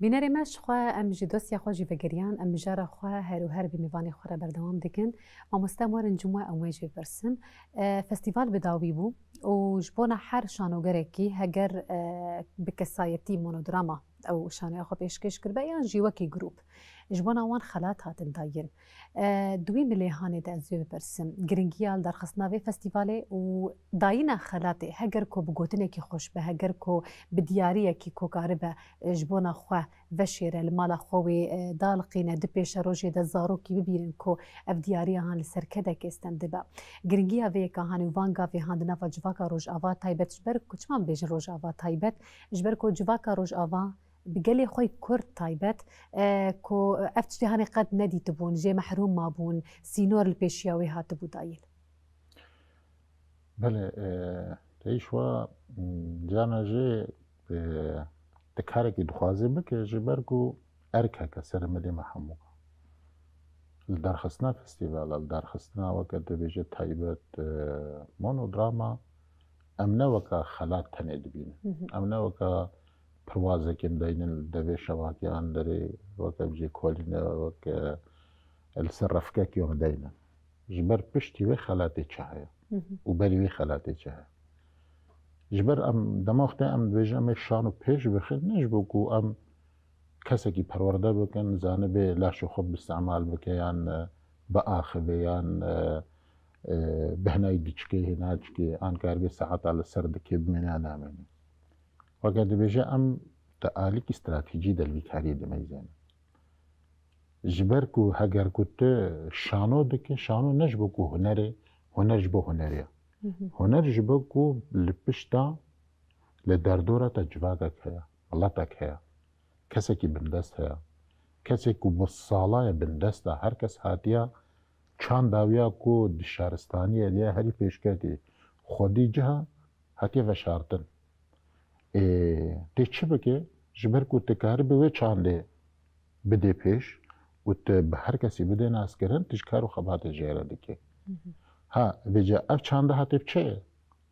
Bînerê me, ji xwe em ji dosya xwe jî vegeriyan, em mijara xwe her û her bi mêvanê xwe re berdewam dikin. Mamoste, em werin cim we, em wê jî bipirsin. E, festîval bi dawî bû û ji bona her şanogerekî heger, e, bi kesayetî monodrama ew şanoya xwe pêşkêş kiribe yan jî wekî grûp. Ji bona wan xelat hatin dayîn. E, di wî milêhanê de ez wê bipirsim. Giringiya li darxistina vê festîvalê û dayîna xelatê, heger ku bi gotinekî xweş be, heger ku bi diyariyekî ku karibe, e, ji bona xwe veşêre, li mala xwe wê, e, daliqîne, di pêşerojê de zarokî bibînin ku ev diyariya han li ser kedekê stend dibe. Giringiya vê yeka han û van gavê han di nava civaka Rojava taybet, ji ber ku çima bibêjin Rojava taybet? Ji ber ku civaka Rojava bi gelê xwe kurd taybet, e, ku ev tiştê hanê qet nedîtibûn, jê mehrûm mabûn, sînor li pêşiya wê hatibû dayîn. Belê, e, te îşwa, m, carna jê, e, ti karekî dixwazî bike, ji ber ku erk heke ser milê me hemû. Li darxistina festîvala, li darxistina weke dibêje taybet, e, monodrama, em ne weke xelat tenê dibînin. Hı hı. Em ne weke pirwazekên deynin li devê şevakê an derê, weke cêkolîne, weke li ser refkekî em deynin. Ji ber piştî wê xelatê çi heye Hı hı. û berî wê xelatê çi heye. Ji ber em dema wextê em dibêjin em ê şano pêş bixin, ne ji bo ku em kesekî perwerde bikin, zanibê laşê xwe bistemal bike yan, e, biaxive yan, e, e, behnayî diçikê hê naçikê, an karibê saeta li ser dikê bimêne ya namêne. Weke dibêje em di alîkî stratejî de li vî kariyê dimeyzêne. Ji ber ku heger ku tu şano dike, şano ne ji bo ku hunerê, huner ji bo hunerê ye. Hı hı. Huner ji bo ku li pişta, li derdora te civakek heye, miletek heye, kesekî bindest heye. Kesê ku bi sala ye bindest e, her kes hatiye çanda wî ya ku di şaristaniyê de ye herî pêşketî xwedî ciha hatiye veşartin. Ê, tê çi bike? Ji ber ku tu karibî wê çandê bidê pêş û tu bi her kesî bidê naskirin, tu ji kar û xebatê jê re dikî. Hı hı. Ha, vêca ev çanda hate bi çi ye?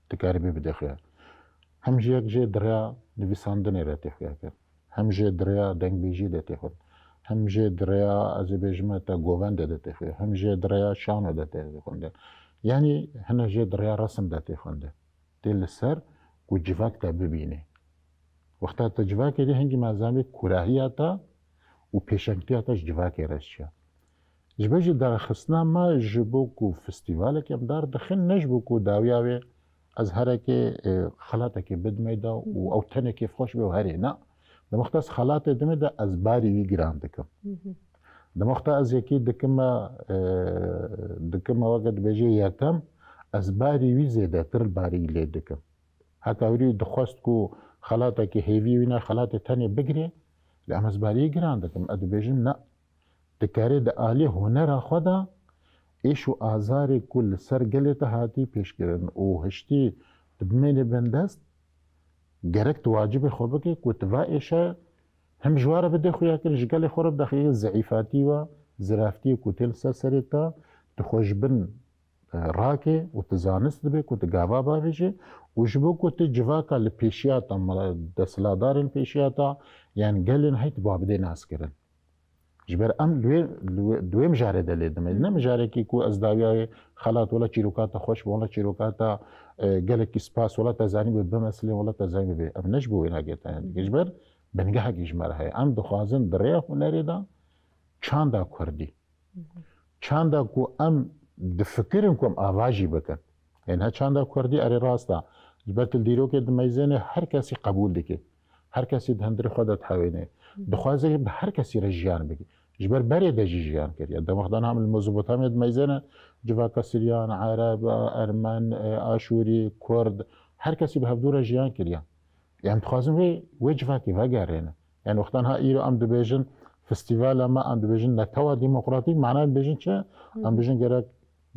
Tu karibî bidê xuya. Hem ji yek jê di rêya nivîsandinê re tê xuya kir. Hem jê di rêya dengbêjiyê de tê xwend. Hem jê di rêya, ez ê bêjime te, govendê de tê xuya. Hem jê di rêya şano de tê xwendin. Yanî hine jê di rêya resim de tê xwendin. Tê li ser ku civak te bibîne. Wexta te civakê dî hingî mazamê kurahiya te û pêşengtiya te ji civakê re çiya. Ji ber jî darxistina me ji bo ku festîvalek em dar dixin, ne ji bo ku dawiya wê ez herekê, e, xelatekê bidime da û ew tenê kêfxweş be û herê. Na. Dema wexta ez xelatê dime de ez barî wî giran dikim. Hı hı. Dema wexta ez yekî dikime, e, dikime weke dibêje yekem, ez barî wî zêdetir barî lê dikim. Heta wî dixwest ku xelatekî hêvî wî ne xelatê tenê bigirê, lê em ez barî giran dikim. Ez dibêjim ne. Dikarê di alî hunera xwe de êş û azarê ku li ser gelê te hatî pêşkirin û hiştî tu bimênê bindest, gerek tu wacibê xwe bike ku tu va êşe hem ji wa re bidê xuya kir, ji gelê xwe re bide xuya kir, zeîfatî we, ziraftiyê ku tê li ser serê te, Xwe ji bin, e, rakê û tu zanist dibe ku tu gava bavêjî û ji bo ku tu civaka li pêşiya te, mala desthilatdarên pêşiya te, yan gelên hey tu babidê nas kirin. Ji ber em li wê, li wê, di wê mijarê de lê dime. Ne mijarekî ku ez dawiyayê xelat wela çîroka te xweş be, wela çîroka te, e, gelekî spas, wela te zanî be bimesilê, wela te zanî be. Em ne ji bo wê nagirtine dike. Ji ber bingehekî ji me re heye. Em dixwazin di rêya hunerê de çanda kurdî. Çanda ku em difikirin ku em ava jî bikin. Ên he çanda kurdî erê rast e. Ji ber tu li dîrokê dimeyzêne her kesî qebûl dike. Her kesî di hundirê xwe de dihewêne. Dixwaze bi her kesî re jiyan bike. Ji ber berê de jî jiyan kiriye. Dem wexta niha em li Mezopotamya dimeyzêne civaka Siryan, Ereb, Ermen, e, Aşûrî, Kurd, her kesî bi hevdû re jiyan kiriye. Em dixwazin wê, wê civakê vegerêne. Yani wexta niha îro em dibêjin festîvala me, em dibêjin netewa demokratîk, mana em dibêjin çi? Em bêjin gerek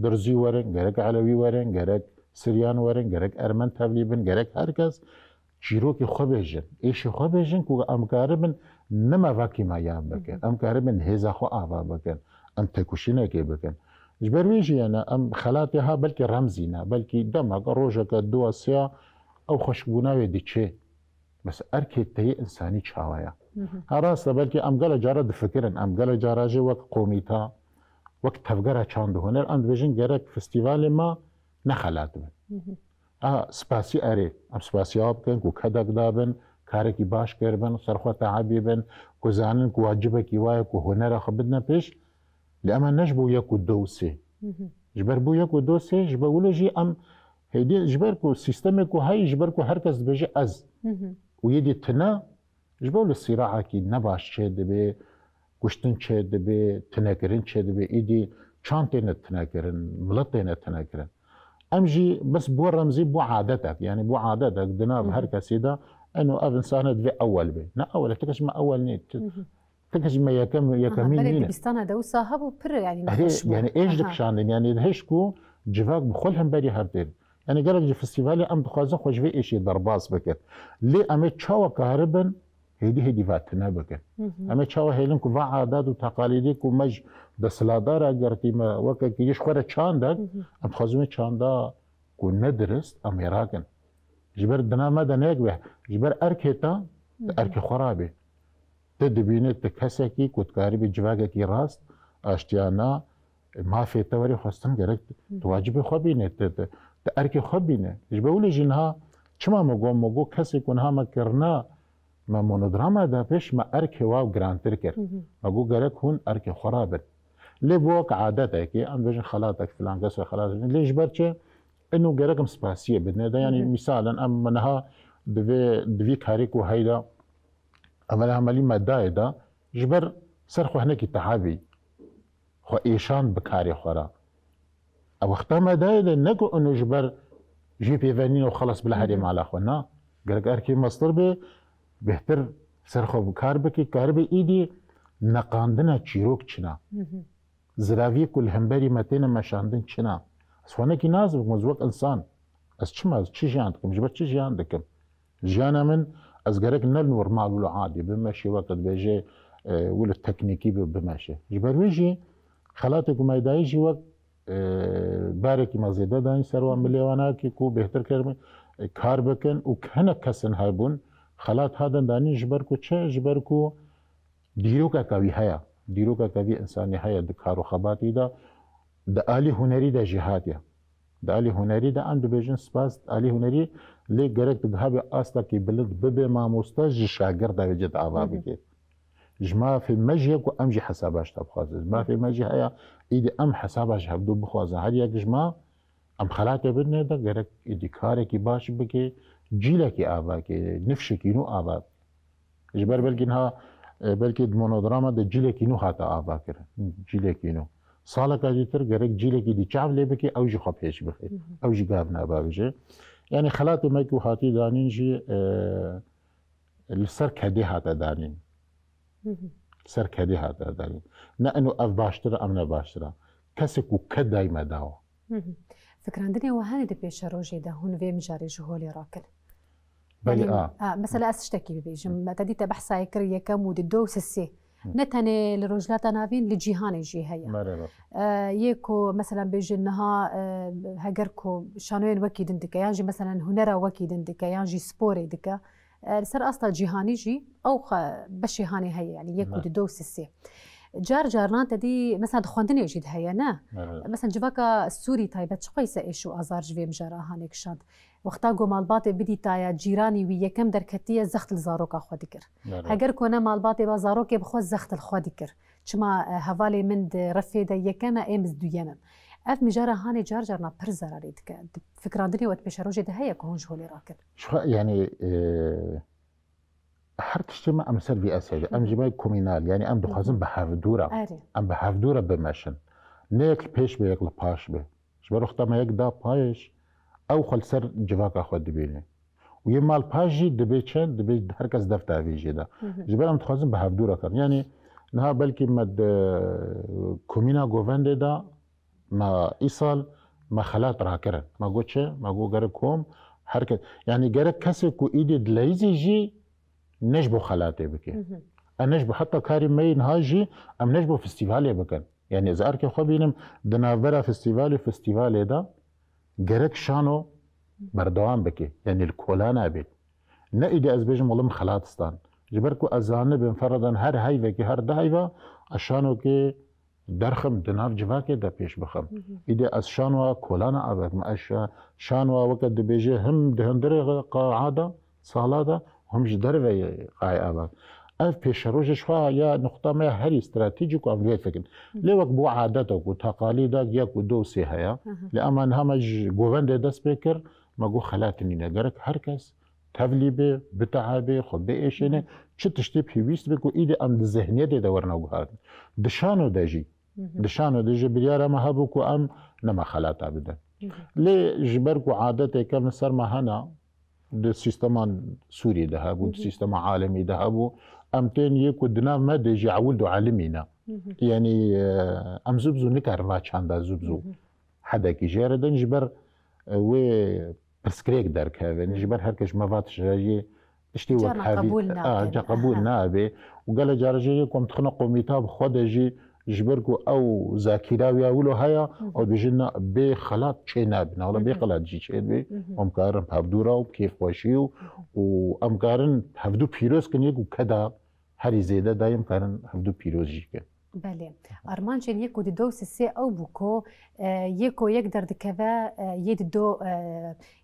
Dirzî werin, gerek Elewî werin, gerek Siryan werin, gerek Ermen tevlî bin, gerek her kes çîrokê xwe bêjin, êşê xwe bêjin ku em karibin nimevakî me yan bikin, em karibin hêza xwe ava bikin, em têkoşînekê bikin. Ji ber wê jî yani em xelatê ha belkî remzî ne, belkî demeke, rojeke, duwa, sêya ew xweşikbûna wê diçê. Bes erkê te yê însanî çawa ye? Ha, rast e, belkî em gelek cara difikirin, em gelek cara jî wek komîta, wek tevgera çand û huner, em dibêjin gerek festîvalê me ne xelat bin. A, spasî erê, em spasiya bikin ku kedek dabin, karekî baş kiribin, ser xwe teebî bin, ku zanin ku wacibekî wa ye ku hunera xwe bidine pêş, lê em ne ji bo yek û du û sê. Ji ber bo yek û du û sê, ji ber wilo jî em hêdî, ji ber ku sîstemê ku heyî, ji ber ku her kes dibêje ez. Û yê dî tune, ji bo li sîraekî nebaş çêdibe, kuştin çêdibe, tunekirin çêdibe, îdî çand têne tunekirin, milet têne tunekirin. Em jî bes bo remzî, bo adetek, yani bo adetek di nav her kesî de, eno ev însane divê ewel be. Ne ewel e, tu kes ji me ewel nî. Tu, tu kes ji me yekem, yekemîn nîne. Dibistana de wisa hebû pir, yani, nexweş bû. Yani êş dikişandin, yani dihêşt ku civak bi xwe li hemberî hev têr. Yani gelek ji festîvalê em dixwazin xwe ji vê êşê derbas bikin. Lê em ê çawa karibin hêdî hêdî va tune bikin? Em ê çawa hêlin ku va adat û teqalîdê ku me ji desthilatdara girtî, me weke kiriş xwe re çandek, em dixwazin wê çanda ku ne dirist, em ê rakin. Ji ber di nav me de ne yek be, ji ber erkê te, tu erkê xwe rabê. Tu dibînî tu kesekî ku dikarîbî civakekî rast, aştiyane, mafê te werî xwestin gerek tu wacibê xwe bînî, tu, tu, tu erkê xwe bînî. Ji ber wilo jî niha çima me got, me got kesê ku niha me kirina, me monodrama da pêş, me erkê wa girantir kir. Me got gerek hûn erkê xwe rabin. Lê bo wek adetekê, em bêjin xelatek, filan kes xelatek. Lê ji ber çi? Ino gerek em spasiyê bidine de. Yani mîsalen em niha di vê, di vî karê ku heyda, evela hemelî me dayê de, ji ber ser xwe hinekî tehabî, xwe êşand bi karê xwe re. Ew wexta me dayê de ne ku ino ji ber jê pêve nîne û xelas bila herê mala xwe. Na, gerek erkê mestir bê, bêhtir ser xwe bi kar bikî, karibe îdî neqandina çîrok çina. Ziraviyê ku li hemberî me têne meşandin çina. Ez xwenekî nas bikim, ez wek insan. Ez çima, ez çi jiyan dikim, ji ber çi jiyan dikim? Jiyana min, ez gerek ne normal wilo adî bimeşê, weke dibêje, e, wilo teknîkî bi, bimeşê. Ji ber wê jî xelatê ku me dayî jî wek, e, barekî me zêde dayîn ser wan milê wan akî ku bêhtir keribin, e, kar bikin û hinek kesin hebûn, xelat hadin danîn ji ber ku çi? Ji ber ku dîrokeke wî heye, dîrokeke vî însanî heye di kar û xebatî de, di alî hunerî de jî hatiye. Di alî hunerî de em dibêjin spas, di alî hunerî lê gerek tu giha bi astekî bilind bibe mamoste ji şagirda wê cih ava bike. Ji mafê me jî ye ku em jî hesaba ji te bixwazin. Ji mafê me jî heye, îdî em hesaba ji hevdû bixwazin. Her yek ji me em xelatê bidine de gerek îdî karekî baş bike, cîlekî ava ke, nifşekî nû ava bike. Ji ber belkî niha, e, belkî di monodrama de cîlekî nû hate ava kirin. Cîlekî nû. Saleka dîtir gerek cîlekî dî çav lê bike, ew jî xwe pêş bixe. Ew jî gav nabavêje. Yani xelatê me ku hatî danîn jî, e, li ser kedê hate danîn. Li ser kedê hate danîn. Ne eno ev baştir e, em ne baştir e. Kesê ku ked dayî me dawa. Fikrandinê we hene di pêşerojê de hûn vê mijarê ji holê rakin? Belê, yani, a. A, mesela ez tiştekî bibêjim. Me te dî te behsayê kir yekem û di do û sisê. Ne tenê li Rojhilata Navîn, li cîhanê jî heye. Merhaba. E, yê ku, meselen, bêjin niha, e, heger ku şanoyên wekî din dike, yan jî, meselen, hunera wekî din dike, yan jî sporê dike, e, li ser asta cîhanî jî ew xwe beşê hanê heye, yani yek û Ne. di, du û sê. Car carnan te dî, mesela, di xwendinê jî de heye, ne? Evet. Mesela, civaka Sûrî taybet çiqas êş û azar ji vê mijara hanê kişand. Wexta ku malbatê bidîtaya cîranî wî yekem derketiye, zext li zaroka xwe dikir. Evet. Heger ku ne malbatê ba, zarokê bi xwe zext li xwe dikir. Çima, e, hevalê min di refê de yekem e, ê min duyem im. Ev mijara hanê car carna pir zerarê dike. Di fikrandinê we di pêşerojê de heye ku hûn ji holê rakin? Ji xwe, yani, e, her tiştê me em ser vî esê jî. Em Hı hı. jî me komînal, yani em dixwazin Hı hı. bi hevdû re, Erê. em bi hevdû re bimeşin. Ne yek li pêş be, yek li paş be. Ji ber wexta me yek da paş, ew xwe li ser civaka xwe dibîne. Û yê mal paş jî dibê çi? Dibê her kes def tevî jê de. Hı hı. Ji ber em dixwazin bi hevdû re kirin. Yani niha belkî me di komîna Govendê de me îsal me xelat rakirin. Me got çi? Me got gerek kom her kes, yani gerek kesê ku îdî dileyîzî jî ne ji bo xelatê bike. Hı hı. Em ne ji bo, heta karê me yê niha jî em ne ji bo festîvalê bikin. Yani ez erkê xwe bînim di navbera festîvalê, festîvalê de gerek şano berdewam bike. Yani li kola nabê. Ne îdî ez bêjim wele min xelat stan. Ji ber ku ez zanibim, feradan her heyvekî, her du heyva, ez şanokê derxim, di nav civakê de pêş bixim. Hı hı. Îdî ez şanoa kolana avekim, ez şa-, şanoa weke dibêje him di hundirê qaa de, sala de, him ji derve qay ava. Ev pêşerojê ji xwe ya nuqta me ya herî stratejîk û em vê fikirin. Hı. Lê wek bo adeta ku teqalîda yek û du û sê heye. Hı hı. Lê ema niha me ji govendê dest pê kir, me got xelat nîne. Gerek her kes tevlî bê, bitehabê, xwe biêşêne, Hı. çi tiştê pêwîst be ku îdî em di zihniyetê de werine guhardin. Di şano de jî, Hı hı. di şano de jî biryara me hebû ku em nema xelata bidin. Hı hı. Lê ji ber ku adeteke min ser me hene, di sîsteman Sûrî de hebû, Hı di hı. sîstema alemî de hebû, em tên yê ku di nav me de jî ewil du elimî ne. Hı hı. Yanî, e, em zû bi zû nikarin va çanda zû bi zû Hı hı. hedekî jê re din, ji ber, e, wê pirsgirêk derkevin, Hı. ji ber her kes me va tişt jî tiştê Carna wek hevî, qebûl a, nakin. ca qebûl Aha. nabe. Û gele cara jê yê ku em dixine komîta bi xwe de jî, ji ber ku ew zakîra wî ya wilo heye, Hı hı. ew dibêjin na, bê xelat çê nabe. Na wala bê Hı hı. xelat jî çê dibe. Hı hı. Em karin bi hevdû re û bi kêfxweşî û, û em karin hevdû pîroz kin yek û keda herî zêde dayê em karin hevdû pîroz jî kin. Belê. Armancên yek û di du û sê ew bû ku, e, yê ku yek derdikeve, e, yê di do, e,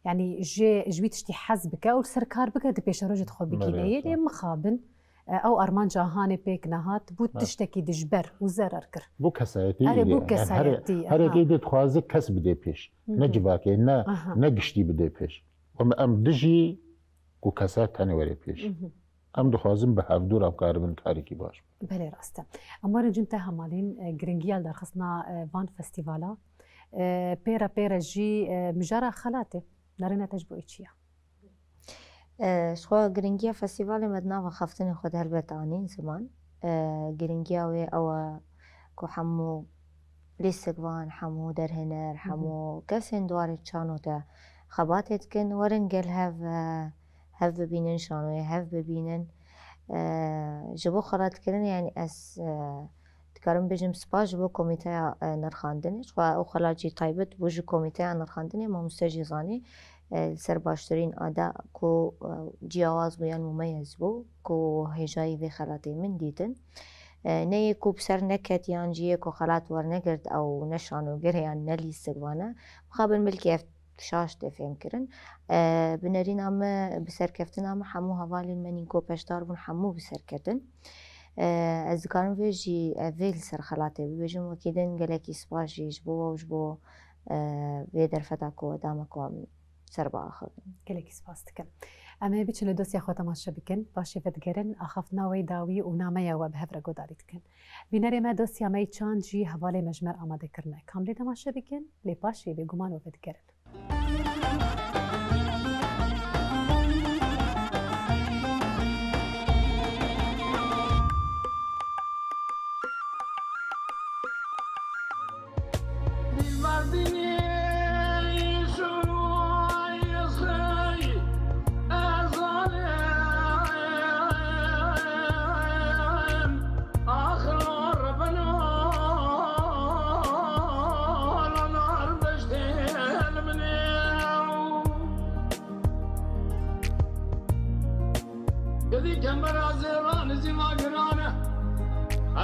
yanî jê, ji wî tiştî hez bike û li ser kar bike, di pêşerojê de xwe bigîne. Belê, Yê lê sağ. mixabin, e, ew armanca hanê pêk nehat, bû Ha. tiştekî dijber û zerar kir. Bû kesayetî Erê, îdî. bû Yani kesayetî, her, her aha. yekê dê dixwaze kes bide pêş. Hı Ne hı. civakê, ne, Aha. ne giştî bide pêş. Em, em dijî ku kesayet tenê were pêş. Hı hı. Em dixwazin bi hevdû re em karibin karekî baş. Belê rast e. Em werin cûn te hemalîn, e, giringiya li derxistina, e, van festîvala. E, pê re pê re jî, e, mijara xelatê. Nerîna te ji bo wê çi ye? E, ji xwe giringiya festîvalê me di nava xeftinê xwe de helbet anîn ziman. E, giringiya wê ew e ku hemû lîstikvan, hemû derhêner, Hı hı. hemû kesên di warê çano de xebatê dikin, werin gel hev, e, hev bibînin, şanoyê hev bibînin. E, ji bo xelatkirinê, yanî ez, e, dikarim bêjim spas ji bo komîteya, e, nirxandinê. Ji xwe ew xelat jî taybet bû ji komîteya nirxandinê, mamoste jî zanî, e, li ser baştirîn ada ku, e, ciyawaz bû yan mumeyez bû, ku hêjayî vê xelatê min dîtin. E, ne yê ku bi ser neket yan jî yê ku xelat wernegirt ew ne şanoger e yan ne lîstikvan e. Mixabin milkê ev şaş tê fêhmkirin. E, bi nerîna me, bi serkeftina me hemû hevalên me nînko beşdar bûn, hemû bi ser ketin. E, ez dikarim vê jî, e, vê li ser xelatê bibêjim. Wekî din gelekî spas jî ji bo we û ji bo, e, vê derfeta ku we da me ku em ser biaxivin. Gelekî spas dikim. Em ê biçin li dosya xwe temaşe bikin. Paşê vedigerin, axaftina we yê dawî û nameya we bi hev re guhdarî dikin. Bînerê me, dosya me yê çand jî hevalê me ji me re amade kirine. Kam lê temaşe bikin, lê paşê bêguman we vedigerin.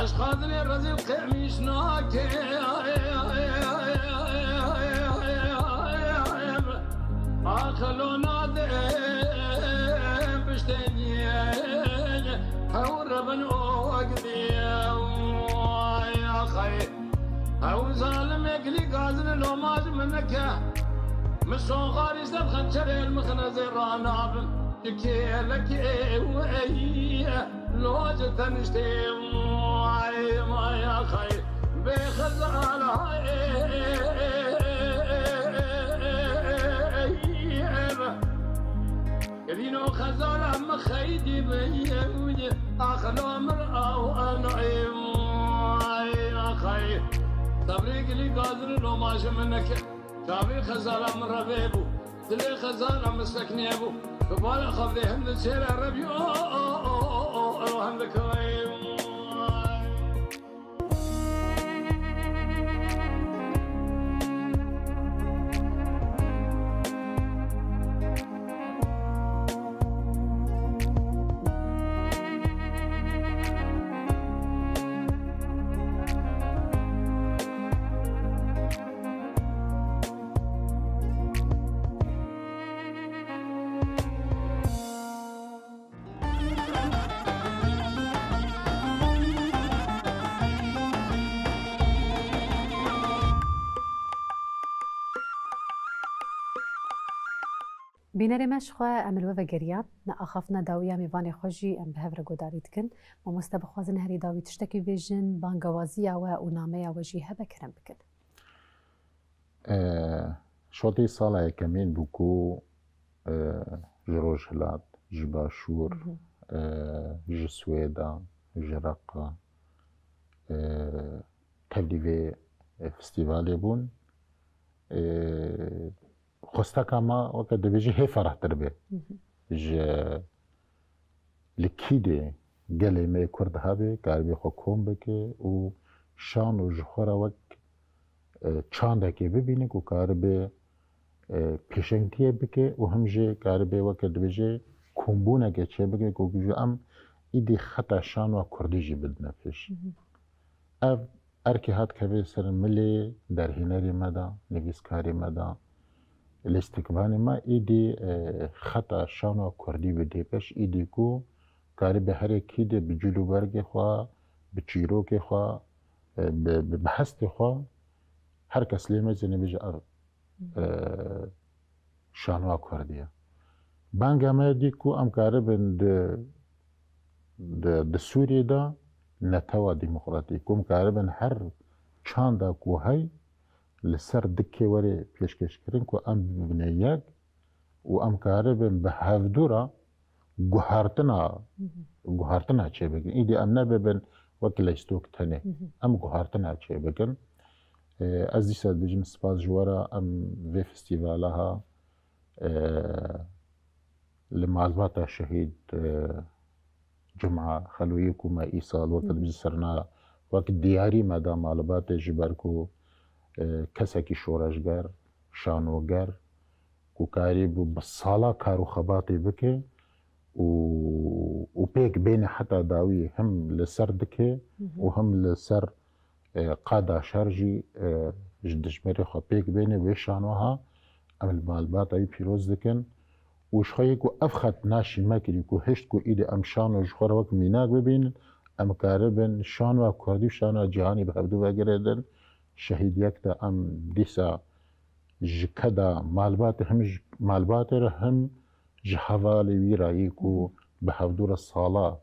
Ez xatirê rezîl qemîş nakim. Aqilo nadim piştê niyê. Hew rebin o gidiyê. Ay axay. Ew zalimê gilî gazin loma ji min neke. Min soxarî ser xençerê li min xine zê ranabim. Ji kêlekê û ey lo ji teniştê. Ay, ay, axay. Bê xezala ey. Rîno xezala min xeydî bi yewî, axilo min aw anayê. Ay, axay. Sabrê gilî gazir loma ji min neke. Çavê xezala min revê bû. Dilê xezala min seknê bû. Bi bala xwe vê hin li çêre rebî, o, o, o, o, o, o, hin dikayê. Bînerê me ji xwe em li we vegeriyan, ne axaftina dawî ya mêvanê xwe jî em bi hev re guhdarî dikin. Mamoste, bixwazin herî dawî tiştekî bêjin, bangewaziya we û nameya we jî hebe kerem bikin. E, şotî sala yekemîn bû ku, e, ji Rojhilat, ji Başûr, Mhm. e, ji Swêda, ji Reqa, e, tevlî vê, e, festîvalê bûn. E, xwesteka me weke dibêjî hê ferahtir be. Mhm. Ji li kî dê gelê me yê Kurd hebe, karibê xwe kom bike û şano ji xwe re wek, e, çandekê bibîne ku karibe, e, pêşengtiyê bike û him jî karibe weke dibêje kombûneke çêbike ku ji em îdî xeta şanoya Kurdî jî bidine pêş. Mhm. Ev erkê hat keve ser milê derhênerê me de, nivîskarê me de, lîstikvanê me, îdî, e, xeta şanoya Kurdî bidê pêş, îdî ku karibe herê kî de bi cil û bergê xwe, bi çîrokê xwe, e, bi, bi, bi hestê xwe, her kes lê mezin bêje ev, e, şanoya Kurdî ye. Banga me dî ku em karibin di, di, di Sûriyê de netewa demokratîk, ku em karibin her çanda ku hey li ser dikê were pêşkêşkirin ku em bibine yek û em karibin bi hevdû re guhartina, Mhm. guhartina çêbikin. Îdî em nebibin wek leystok tenê. Mhm. Em guhartina çêbikin. E, ez dîsa dibêjim spas ji we re, em vê festîvala ha, e, li malbata şehîd, e, Cuma Xeloyê ku me îsal weke Mhm. dibêjin serna wek diyarî me da malbatê ji ber ku, e, kesekî şoreşger, şanoger, ku karîbû bi sala kar û xebatê bike û, û pêk bêne heta dawî him li ser dikê Mhm. û him li ser, e, qada şer jî, e, ji dijberê xwe pêk bêne wê şanoha em li malbata wî pîroz dikin û ji xwe yê ku ev xet naşî me kirî ku hişt ku îdî em şano ji xwe re wek mînak bibînin, em karibin şanoya Kurdî û şanoya cîhanî bi hevdû vegirêdin. Şehîd yek de em dîsa ji keda malbatê, him ji malbatê re, him ji hevalê wî re yî ku bi hevdû re sala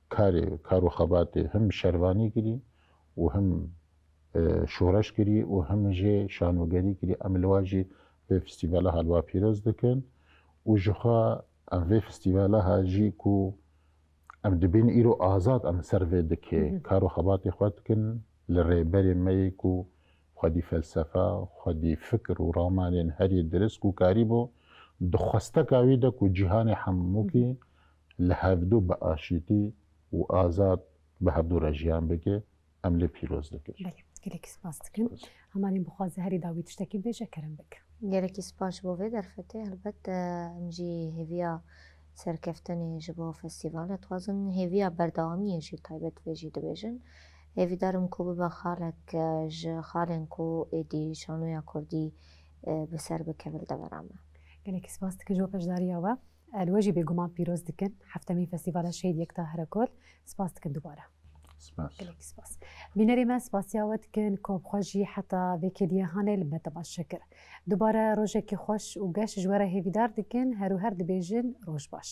karê, kar û xebatê him şervanî kirî û him, e, şoreş kirî û him jê şanogerî kirî. Em li wa jî vê festîvala ha li wa pîroz dikin û ji xwe em vê festîvala ha jî ku em dibînin îro azad em ser vê dikê Hı hı. kar û xebatê xwe dikin, li rêberê me yê ku xwedî felsefa, xwedî fikir û ramanên herî dirist ku karîbû di xwesteka wî de ku cîhanê hemûkî Hı hı. li hevdû bi aşîtî û azad bi hevdû re jiyan bike, em lê pîroz dikin. Belê, gelekî spas dikin. Spas. Hemanî bixwaze herî dawî tiştekî bêje, kerem bike. Gelekî spas ji bo vê derfetê. Helbet, e, em jî hêviya serkeftinê ji bo festîvalê, dixwazin hêviya berdewamiyê jî taybet vê jî dibêjin. Hêvîdar im ku bibe xalek, e, ji xalên ku êdî şanoya kurdî, e, bi ser bikeve li devera me. Gelekî spas dikin ji bo beşdariya we. E, li we jî bêguman pîroz dikin. Heftemîn Festîvala Şehîd Yekta Herekol. Spas dikin dubare. Spas. Gelekî spas. Bînerê me, spasiya we dikin ku bi xwe jî heta vê kêliyê hanê li me temaşe kir. Dubare rojekî xweş û geş ji we re hêvîdar dikin. Her û her dibêjin roj baş.